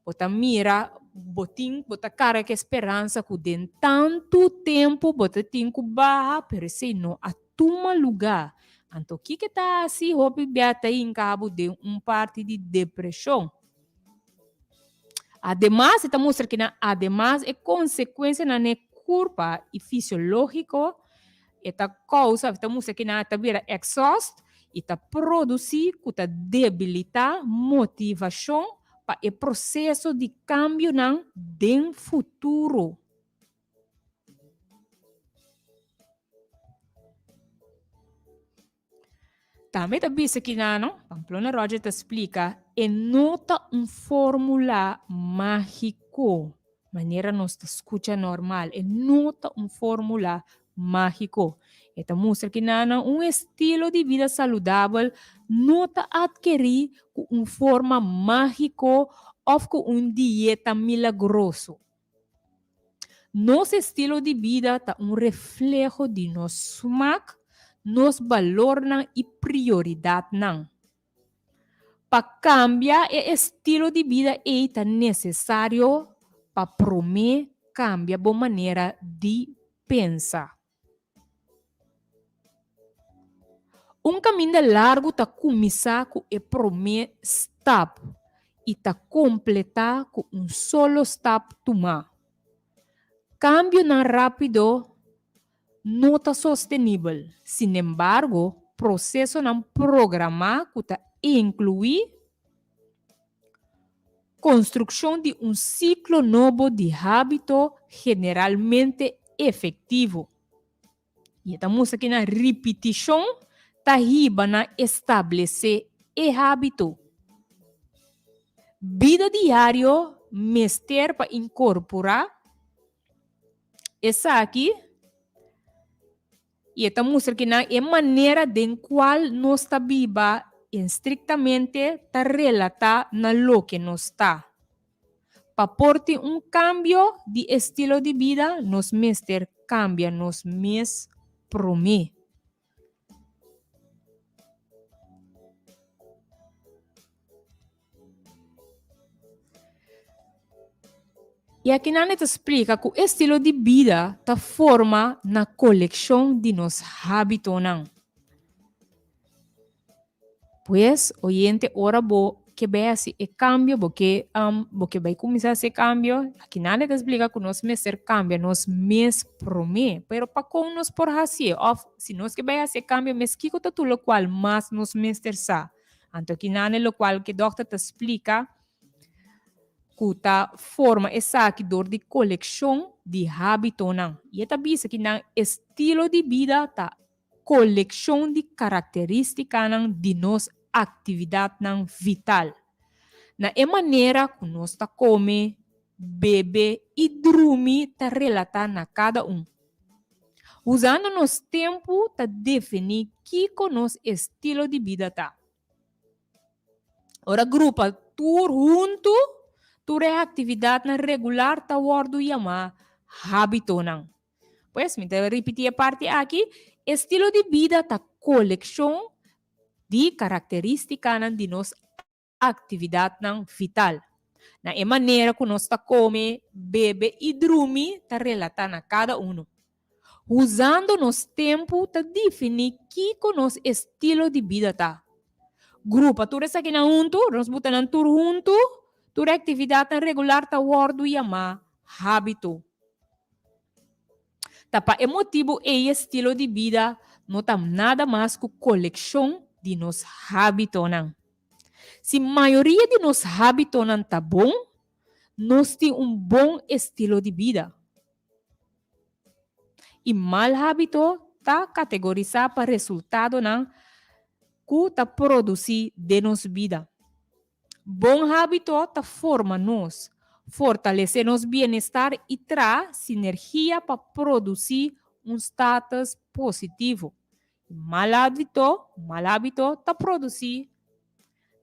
Bo ta mira, bo tin, bo ta karga ku e speransa ku den tantu tempu bo ta tin ku baha, pero esei no a tuma lugá. Anto kiko ta hasi hopi bia ta hinka bo den un parti di depreshon? Ademas, e ta mustra ki nan ademas e konsekuensianan na e kurpa i fisiológiko e ta kousa, e ta mustra ki nan ta bira exhaust i ta produsí ku ta debilitá motivashon pa e proseso di kambionan den futuro. Tambe ta bisa kinano, Pamplona Roger ta splika, e no ta un fórmula mágiko, manera nos ta skucha normal, e no ta un fórmula mágiko. E ta mustra kinano un estilo di bida saludabel no ta atkerí ku un forma mágiko òf ku un dieta milagroso. Nos estilo di bida ta un refleho di nos smak, nos balornan i prioridatnan. Pa kambia e estilo di bida ei ta nesesario pa promé kambia bo manera di pensa. Un kaminda largu ta kuminsá ku e promé stap i ta kompletá ku un solo stap tumá. Kambionan rápido no ta sostenibel, sinembargo, prosesonan programá ku ta inkluí Konstrukshon di un siklo nobo di hábito generalmente efektivo. I e ta mustra ki na ripitishon ta hiba na establesé e hábito. Bida diario mester pa inkorporá esaki. I e ta mustra ki nan e manera den kual nos ta biba estriktamente ta relatá na loke nos ta. Pa por tin un kambio di estilo di bida nos mester kambia nos mes promé. I akinan e ta splika ku estilo di bida ta forma na kolekshon di nos hábitonan. Pues, oyente, ora bo. ke bai hasi e kambio, bo ke bo ke bai kuminsá hasi e kambio, akinan e ta splika ku nos mester kambia nos mes promé. Pero pakon nos por hasié? Òf si nos ke bai hasi e kambio mes kiko ta tur lokual mas nos mester sa? Anto akinan e lokual ku e dòkter ta splika ku ta forma esaki dor di kolekshon di hábitonan. I e ta bisa ki nan estilo di bida ta kolekshon di karakterístikanan di nos aktividatnan vital. Na e manera ku nos ta kome, bebe i drumi ta relatá na kada un. Usando nos tempu ta definí kiko nos estilo di bida ta. Ora grupa tur huntu, tur e aktividatnan regular ta wòrdu yamá hábitonan. Pues, mi ta ripití e parti aki, estilo di bida ta kolekshon di karakterístikanan di nos aktividatnan vital. Na e manera ku nos ta kome, bebe i drumi ta relatá na kada unu. Usando nos tempu ta definí kiko nos estilo di bida ta. Grupa tur esakinan huntu, nos buta nan tur huntu, tur e aktividatnan regular ta wòrdu yamá hábito. Ta pa e motibu ei estilo di bida no ta nada mas ku kolekshon di nos hábitonan. Si mayoria di nos hábitonan ta bon, nos tin un bon estilo di bida. I mal hábito ta kategorisá pa resultadonan ku ta produsí den nos bida. Bon hábito ta forma nos, fortalesé nos bienestar i traha sinergia pa produsí un status positivo. I mal hábito, mal hábito ta produsí,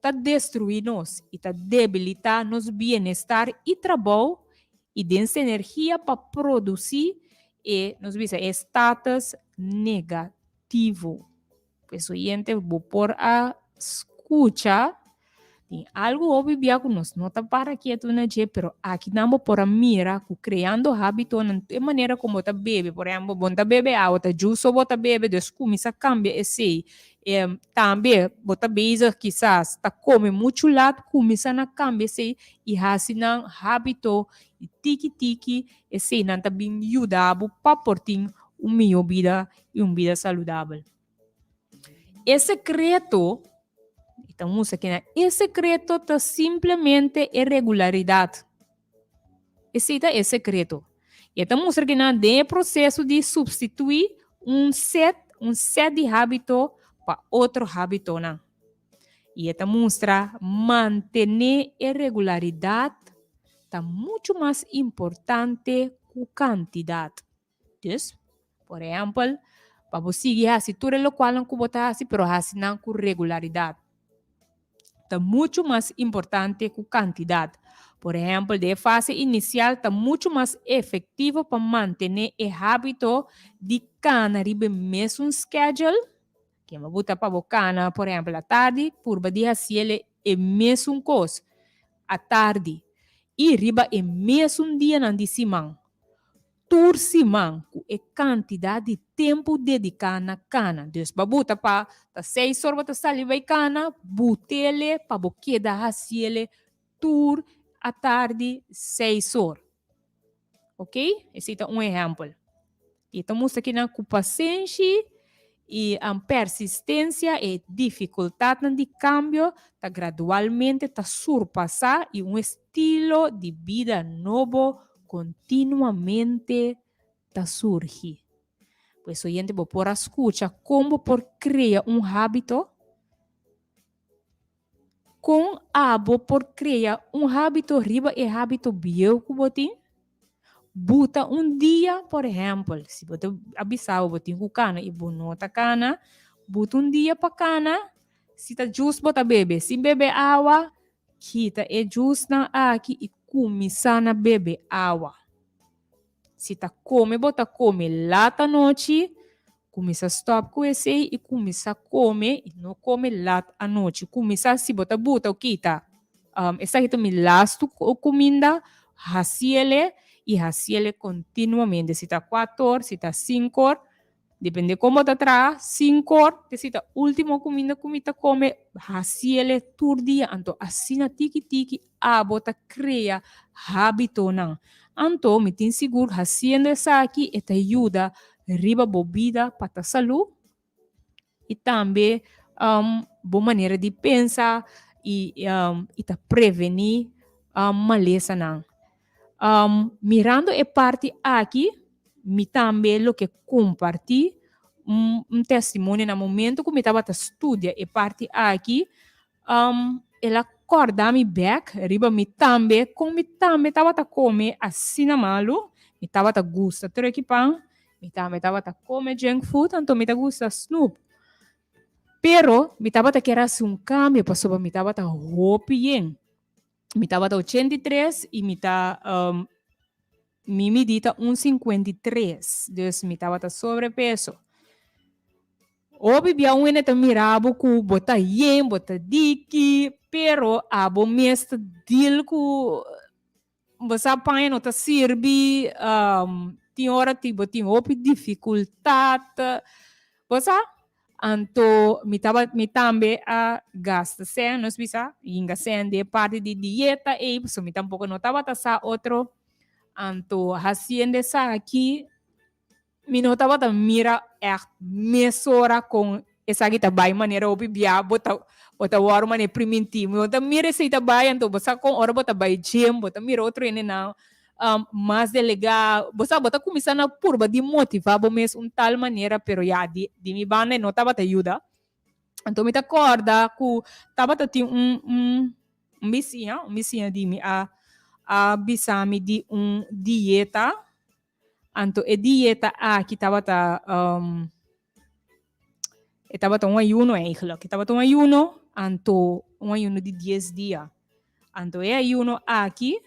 ta destruí nos i ta debilitá nos bienestar i trabou i den sinergia pa produsí e, nos bisa, e status negativo. Pues oyente bo por a skucha tin algu hopi bia ku nos no ta para ketu na dje, pero akinan bo por a mira ku kreando hábitonan e manera ku bo ta bebe, por ehèmpel bo no ta bebe awa ta juice so bo ta bebe, dus kuminsá kambia esei. Tambe bo ta bezig kisas ta kome muchu lat, kuminsá na kambia esei i hasi nan hábito i tiki tiki eseinan ta bin yuda bo pa por tin un mihó bida i un bida saludabel. E sekreto, i ta mustra kina, e sekreto ta simplemente e regularidat. Esei ta e sekreto. I e ta mustra kina den e proseso di supstituí un set, un set di hábito pa otro hábitonan. I e ta mustra mantené e regularidat ta muchu mas importante ku kantidat. Dus, por ehèmpel, pa bo sigui hasi tur e lokualnan ku bo ta hasi, pero hasi nan ku regularidat. Ta muchu mas importante ku kantidat. Por ehèmpel, den e fase inisial ta muchu mas efektivo pa mantené e hábito di kana riba e mesun schedule. Ken bo buta pa bo kana, por ehèmpel, atardi, purba di hasiel e mesun kos atardi i riba e mesun dianan di siman. Tur siman ku e kantidat di tempu dediká na kana. Dus bo buta pa ta seis or bo ta sali bai kana, butele pa bo keda hasiele tur atardi seis or. Ok? Esei ta un ehèmpel. I ta mustra kinan ku pasenshi i persistensia e difikultatnan di kambio ta gradualmente ta surpasá i un estilo di bida nobo kontinuamente ta surgi. Pues oyente bo por a skucha kon bo por krea un hábito? Kon abo por krea un hábito riba e hábito bieu ku bo tin? Buta un dia, por ehèmpel, si bo ta a bisa bo bo tin ku kana i bo no ta kana, buta un dia pa kana, si ta jus bo ta bebe, sin bebe awa, kita e jusnan aki i kuminsá na bebe awa. Si ta kome bo ta kome lat anochi, kuminsá stòp ku esei i kuminsá kome i no kome lat anochi. Kuminsá si bo ta buta o kita esaki ta mi lastu kuminda, hasiele i hasiele kontinuamente. Si ta kuator, si ta sinkor. Depende kon bo ta traha, sinkor, te si ta ultimo kuminda ku mi ta kome, hasiele tur dia. Anto asina tiki tiki abo ta krea hábitonan. Anto mi tin sigur hasiendo esaki e ta yuda riba bo bida pa ta salú i tambe bo manera di pensa i i ta prevení malesanan. Mirando e parti aki, mi tambe lo ke kompartí un testimonio na momento ku mi tabata studia e parti aki, el a kòrda mi bèk riba mi tambe kon mi tambe tabata kome asina malu, mi tabata gusta treki pan, mi tambe tabata kome junk food, anto mi ta gusta snoep. Pero mi tabata kier hasi un kambio pasobra mi tabata hopi yen. Mi tabata 83 i mi ta um, mi midi ta un 53, dus mi tabata sobrepeso. Hopi bia un hende ta mira bo ku bo ta yen, bo ta diki, pero abo mes ta deal ku bo sa paña no ta sirbi, um, tin ora ti bo tin hopi difikultat, bo sa? Anto mi taba mi tambe a gasta sèn, nos bisa, yinga sèn den e parti di dieta ei, pasobra mi tampoko no tabata sa otro. Anto hasiendo esaki mi no tabata mira ègt mesora kon esaki ta bai manera hopi bia bo ta bo ta wòrdu manera primintí. Mi no ta mira esei ta bai, anto bo sa kon ora bo ta bai gym bo ta mira otro hendenan mas delegá, bo sa bo ta kuminsá na purba di motivá bo mes un tal manera, pero ya di di mi banda e no tabata yuda. Anto mi ta kòrda ku tabata tin un un un bisiña, un bisiña di mi a a bisa mi di un dieta, anto e dieta aki tabata e tabata un ayuno eigenlijk, e tabata un ayuno, anto un ayuno di dies dia. Anto e ayuno aki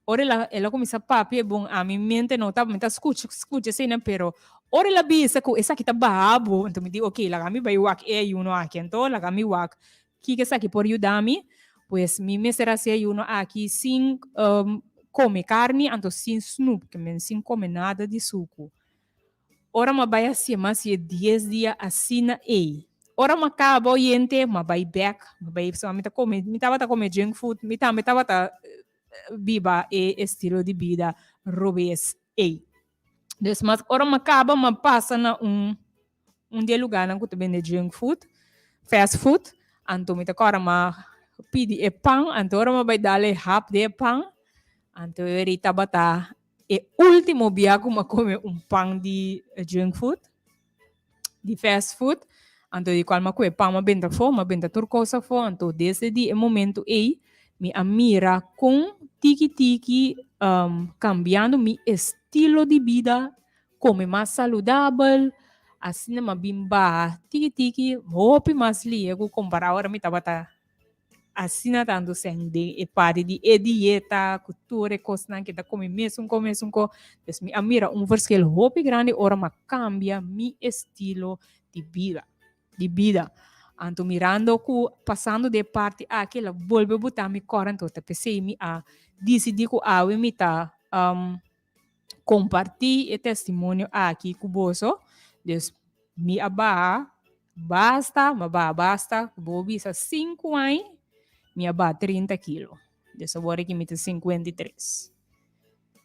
Ora el a, el a kuminsá papia e bon, ami mente no tabata, mi ta skucha, skucha eseinan, pero ora el a bisa ku esaki ta baha bo, anto mi di oké, laga mi bai wak e ayuno aki, anto laga mi wak kiko esaki por yuda mi. Pues mi mester hasi e ayuno aki sin kome karni, anto sin snoep, ke men sin kome nada di suku. Ora m'a bai hasié, m'a hasié dies dia asina ei. Ora m'a kaba oyente, m'a bai bèk, m'a bai pasobra mi ta kome, mi tabata kome junk food, mi tambe tabata biba e estilo di bida robes ei. Dus mas ora m'a kaba m'a pasa na un un di e lugarnan ku ta bende junk food, fast food, anto mi ta kòrda m'a pidi e pan, anto ora m'a bai dal e hap di e pan, anto e tabata E ultimo bia ku m'a kome un pan di junk food, di fast food, anto di kual m'a kohe pan m'a benta afó, m'a benta tur kos afó, anto desde di e momento ei mi a mira kon tiki tiki kambiando mi estilo di bida, kome mas saludabel, asina m'a bin baha tiki tiki hopi mas lihe ku kompará ora mi tabata Asina tantu sen den e parti di e dieta ku tur e kosnan ke ta kome mesun ko mesun ko. Dus mi a mira un verschil hopi grandi ora mi a kambia mi estilo di bida di bida. Anto mirando ku pasando den e parti aki el a bolbe buta mi kòrda anto ta p'esei mi a disidí ku awe mi ta kompartí e testimonio aki ku boso. Dus mi a baha Basta, m'a baha basta, ku bo bisa sinku aña, mi a baha 30 kilo. Dus awor aki mi ta 53.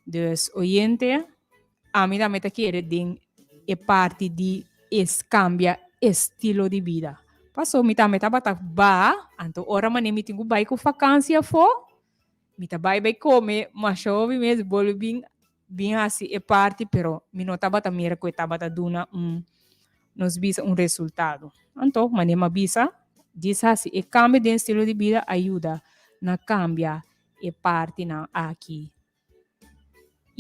Dus oyente, ami tambe ta kere den e parti di es kambia estilo di bida. Paso mi tambe tabata baha, anto ora manera mi tin ku bai ku fakansi afó, mi ta bai bai kome masha hopi mes, bolbe bin bin hasi e parti pero mi no tabata mira ku e tabata duna un nos bisa un resultado. Anto manera mi a bisa djis hasi e kambio den estilo di bida a yuda na kambia e partinan aki.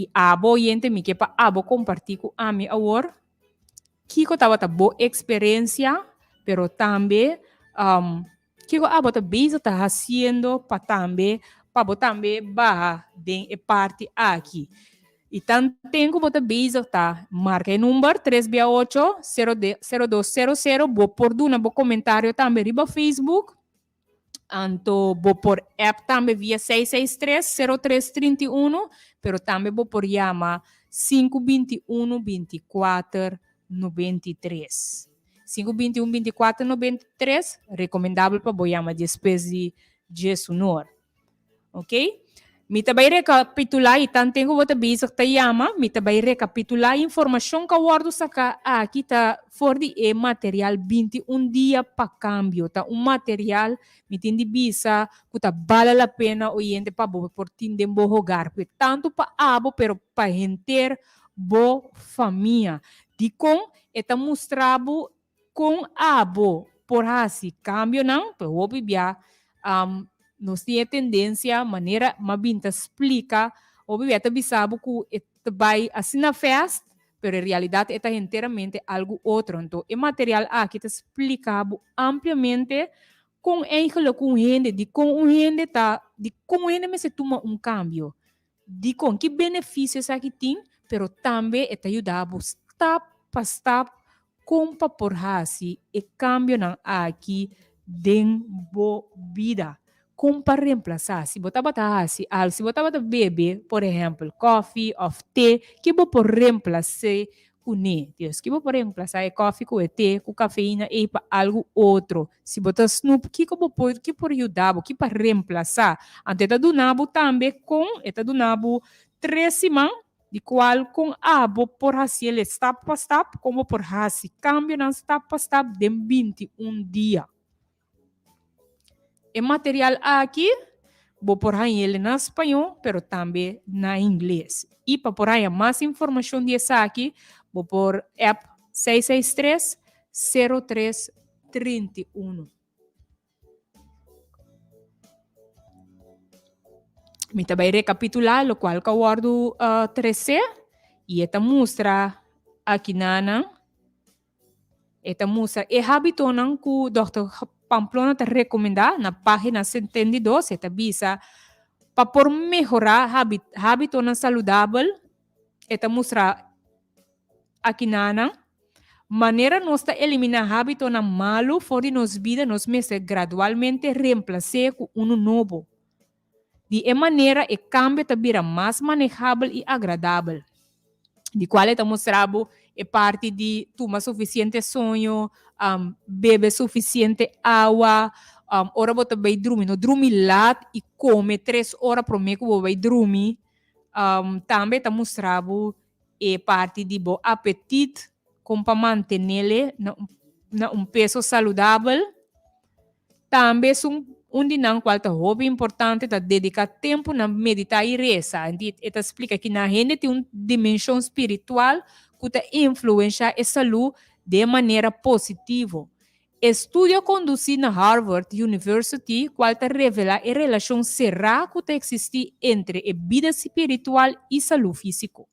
I abo oyente mi ke pa abo kompartí ku ami awor kiko tabata bo eksperensia pero tambe Kiko abo ta bezig ta hasiendo pa tambe pa bo tambe baha den e parti aki? I tanten ku bo ta bezig ta marka e number tres bia ocho, sero sero dos sero sero, bo por duna bo komentario tambe riba Facebook, anto bo por app tambe via seis seis tres, sero tres 31, pero tambe bo por yama 5 21 24. 93. 5 21 24 93, rekomendabel pa bo yama despues di 11 or. Ok? Mi ta bai rekapitulá i tanten ku bo ta bezig ta yama, mi ta bai rekapitulá informashon ku a wòrdu saká aki ta for di e material 21 dia pa kambio. Ta un material mi tin di bisa ku ta bale la pena oyente pa bo por tin den bo hogar. P'e tantu pa abo pero pa henter bo famia. Dikon e ta mustra bo Kon abo por hasi kambionan? Pues hopi bia nos tin e tendensia, manera m'a bin ta splika, hopi bia ta bisa bo ku e ta bai asina fast, pero en realidat e ta henteramente algu otro. Anto e material aki ta splika bo ampliamente kon eigenlijk un hende, dikon un hende ta, dikon un hende mester tuma un kambio, Dikon? Ki benefisio esaki tin? Pero tambe e ta yuda bo stap pa stap kon pa por hasi e kambionan aki den bo bida. Kon pa remplasá. Si bo tabata hasi algu, si bo tabata bebe, por ehèmpel, kòfi òf te, ki bo por remplas'é kuné. Dios, ki bo por remplasá e kòfi ku e te ku kafeina ei pa algu otro? Si bo ta snoep, kiko bo por, ki por yuda bo? Ki pa remplasá? Anto e ta duna bo tambe kon, e ta duna bo tres siman di kual kon abo por hasiel e stap pa stap, kon bo por hasi kambionan stap pa stap den 21 dia. E material aki bo por hañ'el na spañó pero tambe na ingles. I pa por haña mas informashon di esaki bo por app 663 03 31. Mi ta bai rekapitulá lokual ku a wòrdu tresé i e ta mustra akinanan. E ta mustra e hábitonan ku Dòkter Pamplona ta rekomendá na página 72. E ta bisa pa por mehorá hábitonan saludabel, e ta mustra akinanan, Manera nos ta eliminá hábitonan malu for di nos bida nos mester gradualmente remplas'é ku unu nobo. Di e manera e kambio ta bira mas manehabel i agradabel. Di kual e ta mustra bo e parti di tuma sufisiente soño, bebe sufisiente awa, ora bo ta bai drumi no drumi lat i kome tres ora promé ku bo bai drumi. Tambe ta mustra bo e parti di bo apetit kon pa mantenele na un peso saludabel. Tambe esun un di nan cual ta hopi importante ta dedica tempo na medita y reza. E ta splica ki nan hende tin un dimension spiritual cu ta influencia e salud den manera positivo. Estudio conduci na Harvard University cual ta revela e relacion cera cu ta existi entre e bida spiritual y salud fisico.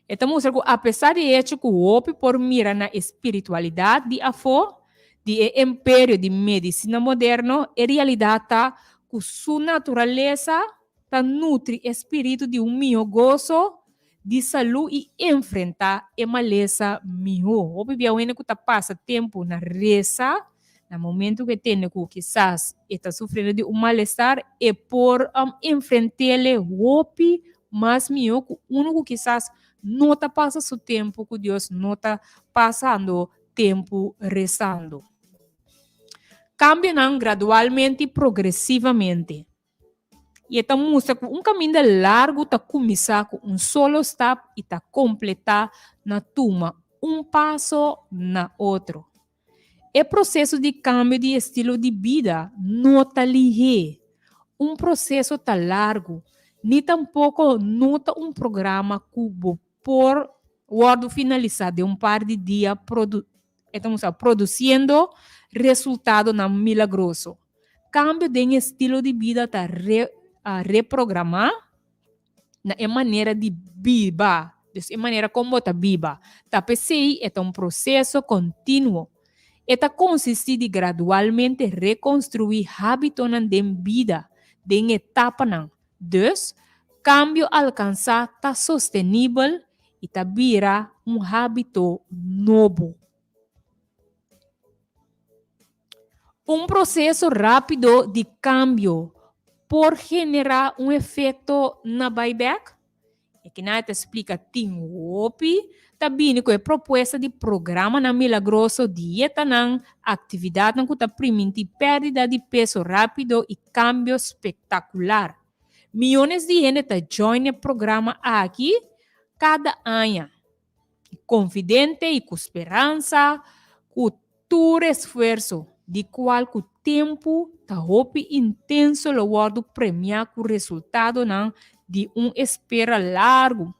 E ta mustra ku apesar di e hecho ku hopi por mira na e spiritualidat di afó di e imperio di medisina moderno, e realidat ta ku su naturalesa ta nutri e spiritu di un mihó goso di salú i enfrentá e malesa mihó. Hopi bia un hende ku ta pasa tempu na resa, na momentu ku e tende ku kisas e ta sufriendo di un malestar, e por enfrent'ele hopi mas mihó ku unu ku kisas no ta pasa su tempu ku Dios, no ta pasando tempu resando. Kambionan gradualmente i progresivamente. I e ta mustra ku un kaminda largu ta kuminsá ku un solo stap i ta kompletá na tuma un paso na otro. E proseso di kambio di estilo di bida no ta lihé. Un proseso ta largu, ni tampoko no ta un programa ku bo por wòrdu finalisá den un par di dia produ e ta mustra produsiendo resultadonan milagroso. Kambio den estilo di bida ta re reprogramá na e manera di biba, dus e manera kon bo ta biba. Ta p'esei e ta un proseso kontinuo. E ta konsistí di gradualmente rekonstruí hábitonan den bida den etapanan. Dus, kambio alkansá ta sostenibel i ta bira un hábito nobo. Un proseso rápido di kambio por generá un efekto na bai bèk? E kina e ta splika tin hopi. Ta bini ku e propuesta di programanan milagroso, dietanan, aktividatnan ku ta primintí pèrdida di peso rápido i kambio spektakular. Miónes di hende ta join e programa aki kada aña. Konfidente i ku speransa ku tur esfuerso, di kual ku tempu ta hopi intenso lo wòrdu premiá ku resultadonan di un espera largu.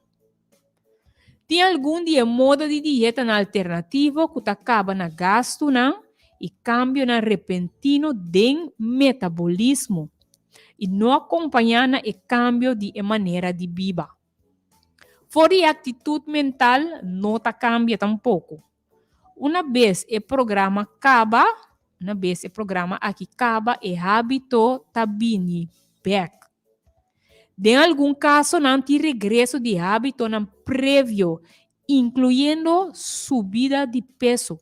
Tin algun di e moda di dietanan alternativo ku ta kaba na gastunan i kambionan repentino den metabolismo i no akompañá na e kambio di e manera di biba. For di e aktitut mental no ta kambia tampoko. Una bes e programa kaba, una bes e programa aki kaba e hábito ta bini bèk. Den algun kasonan tin regreso di hábitonan previo, inkluyendo subida di peso.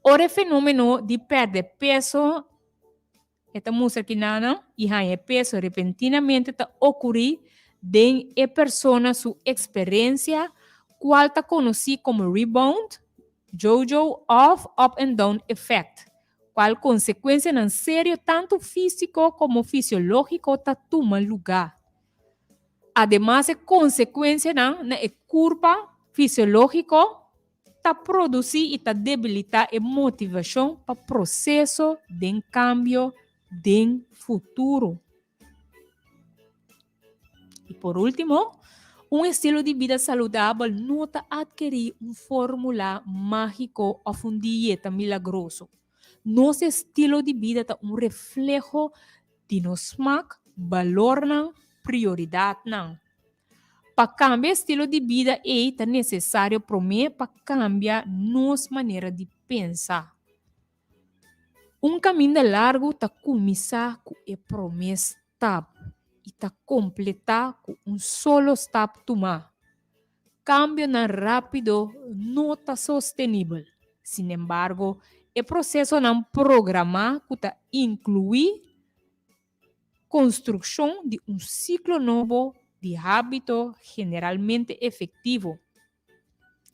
Ora e fenómeno di pèrdè peso E ta mustra ki nan i haña e peso repentinamente ta okurí den e persona su eksperensia kual ta konosí komo rebound, jojo òf up and down effect, kual konsekuensianan serio tantu físiko komo fisiológiko ta tuma lugá. Ademas e konsekuensianan na e kurpa fisiológiko ta produsí i ta debilitá e motivashon pa proseso den kambio den futuro. I por último, un estilo di bida saludabel no ta atkerí un fórmula mágiko òf un dieta milagroso. Nos estilo di bida ta un refleho di nos smak, balornan, prioridatnan. Pa kambia estilo di bida ei ta nesesario promé pa kambia nos manera di pensa. Un kaminda largu ta kuminsá ku e promé stap i ta kompletá ku un solo stap tumá. Kambionan rápido no ta sostenibel. Sinembargo, e prosesonan programá ku ta inkluí Konstrukshon di un siklo nobo di hábito generalmente efektivo.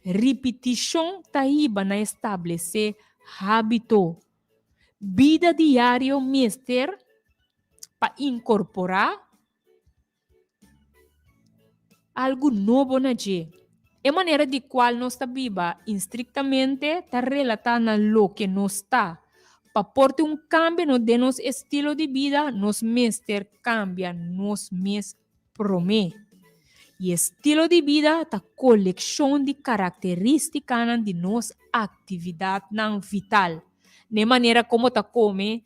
Ripitishon ta hiba na establesé hábito. Bida diario mester pa inkorporá Algu nobo na dje. E manera di kual nos ta biba instriktamente ta relatá na loke nos ta. Pa por tin un kambio no den nos estilo di bida, nos mester kambia nos mes promé. I estilo di bida ta kolekshon di karakterístikanan di nos aktividatnan vital. Na e manera kon bo ta kome,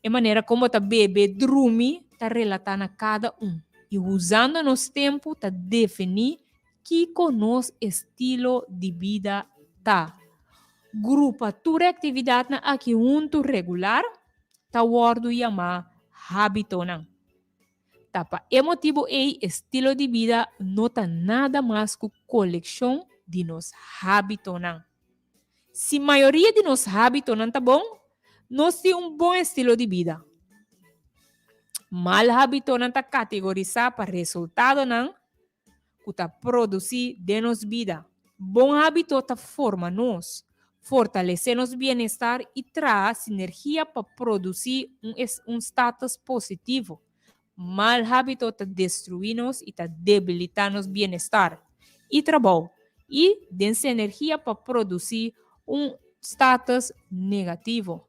E manera kon bo ta bebe, drumi ta relatá na kada un i usando nos tempu ta definí kiko nos estilo di bida ta. Grupa tur e aktividatnan aki huntu regular ta wòrdu yamá hábitonan. Ta pa e motibu ei estilo di bida no ta nada mas ku kolekshon di nos hábitonan. Si mayoria di nos hábitonan ta bon, nos tin un bon estilo di bida. Mal hábitonan ta kategorisá pa resultadonan ku ta produsí den nos bida. Bon hábito ta forma nos, fortalesé nos bienestar i traha sinergia pa produsí un un status positivo. Mal hábito ta destruí nos i ta debilitá nos bienestar i trabou i den senergia pa produsí un status negativo.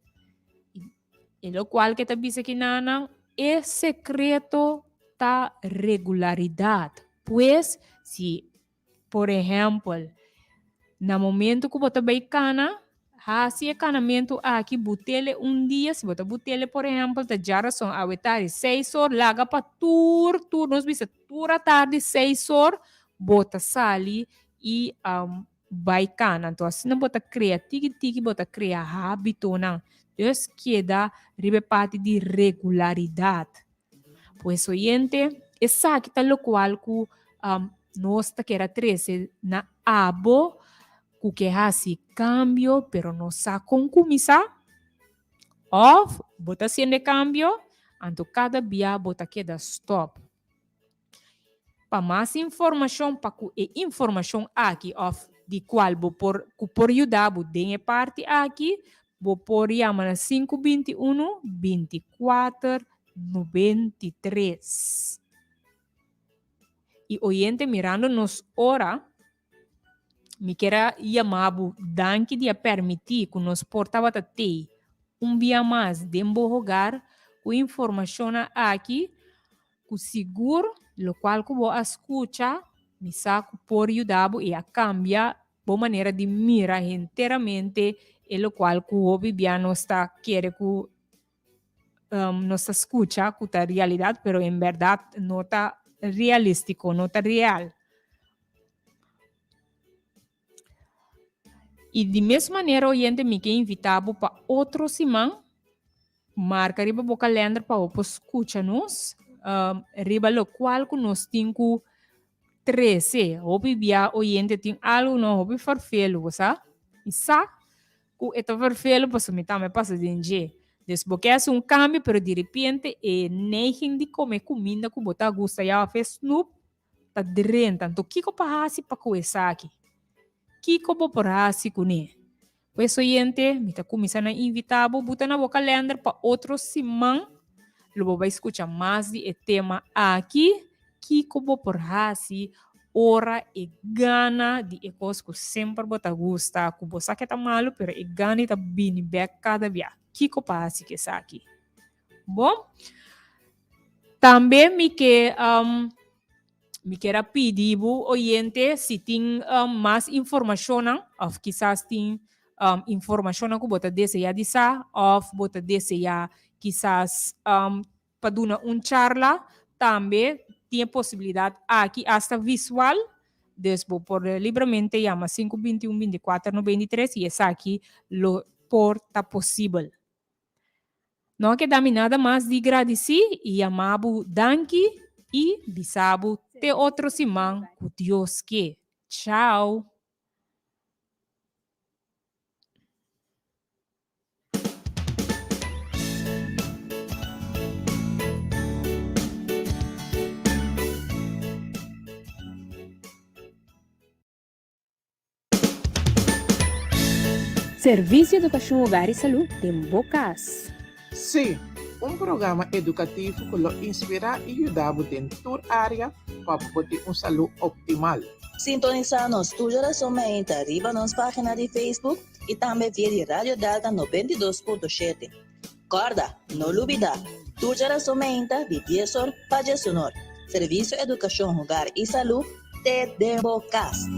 E lokual ke ta bisa kinanan, e sekreto ta regularidat. Pues, si Por ehèmpel, na momentu ku bo ta bai kana, hasi e kanamentu aki butele un dia, si bo ta butele por ehèmpel ta djarason awe tardi seis or, laga pa tur tur nos bisa tur atardi seis or bo ta sali i bai kana. Anto asina bo ta krea tiki tiki bo ta krea hábitonan. Dus keda riba e parti di regularidat. Pues oyente, esaki ta lokual ku nos ta kere a trese na abo ku ke hasi kambio pero no sa kon kuminsá. Òf bo ta hasiendo e kambio, anto kada bia bo ta keda stòp. Pa mas informashon pa ku e informashon aki òf di kual bo por ku por yuda bo den e parti aki, bo por yama na 521 24 93. I oyente mirando nos ora, mi kier a yama bo danki di a permití ku nos por tabata tei un bia mas den bo hogar ku informashonnan aki ku sigur lokual ku bo a skucha mi sa ku por yuda bo i a kambia bo manera di mira henteramente e lokual ku hopi bia nos ta kere ku nos ta skucha ku ta realidat pero en bèrdat no ta realístiko, no ta real. I di mes manera oyente mi ke invitá bo pa otro siman marka riba bo kalender pa bo por skucha nos riba lokual ku nos tin ku trese. Hopi bia oyente tin algu no hopi ferfelu bo sa. Mi sa ku e ta ferfelu pasobra mi tambe a pasa den dje. Dus bo ke hasi un kambio pero direpente e neiging di kome kuminda ku bo ta gusta ya òf e snoep ta drenta. Anto kiko pa hasi pa ku esaki? Kiko bo por hasi kuné? Pues oyente, mi ta kuminsá na invitá bo buta na bo kalènder pa otro siman lo bo bai skucha mas di e tema aki, Kiko bo por hasi ora e gana di e kos ku semper bo ta gusta, ku bo sa ke ta malu pero e gana i ta bini bèk kada bia. Kiko pa hasi ku esaki? Bon, tambe mi ke um, mi kier a pidi bo oyente si tin um, mas informashonnan òf kisas tin um, informashonnan ku bo ta deseá di sa òf bo ta deseá kisas um, pa duna un charla, tambe tin e posibilidat aki asta visual, dus bo por libremente yama 5 21 24 93 i esaki lo por ta posibel. No a keda mi nada mas di gradisí i yama bo danki i bisa bo te otro siman ku Dios ke. Chao! Servisio Edukashon Hogar i Salú den bo kas. Sí, un programa edukativo ku lo inspirá i yuda bo den tur área pa bo por tin un salú optimal. Sintonisá nos tur djarason meinta riba nos página di Facebook i tambe via di Radio Delta 92.7. Kòrda, no lubidá, tur djarason meinta di dies or pa djesunor, Servisio Edukashon Hogar i Salú te den bo kas.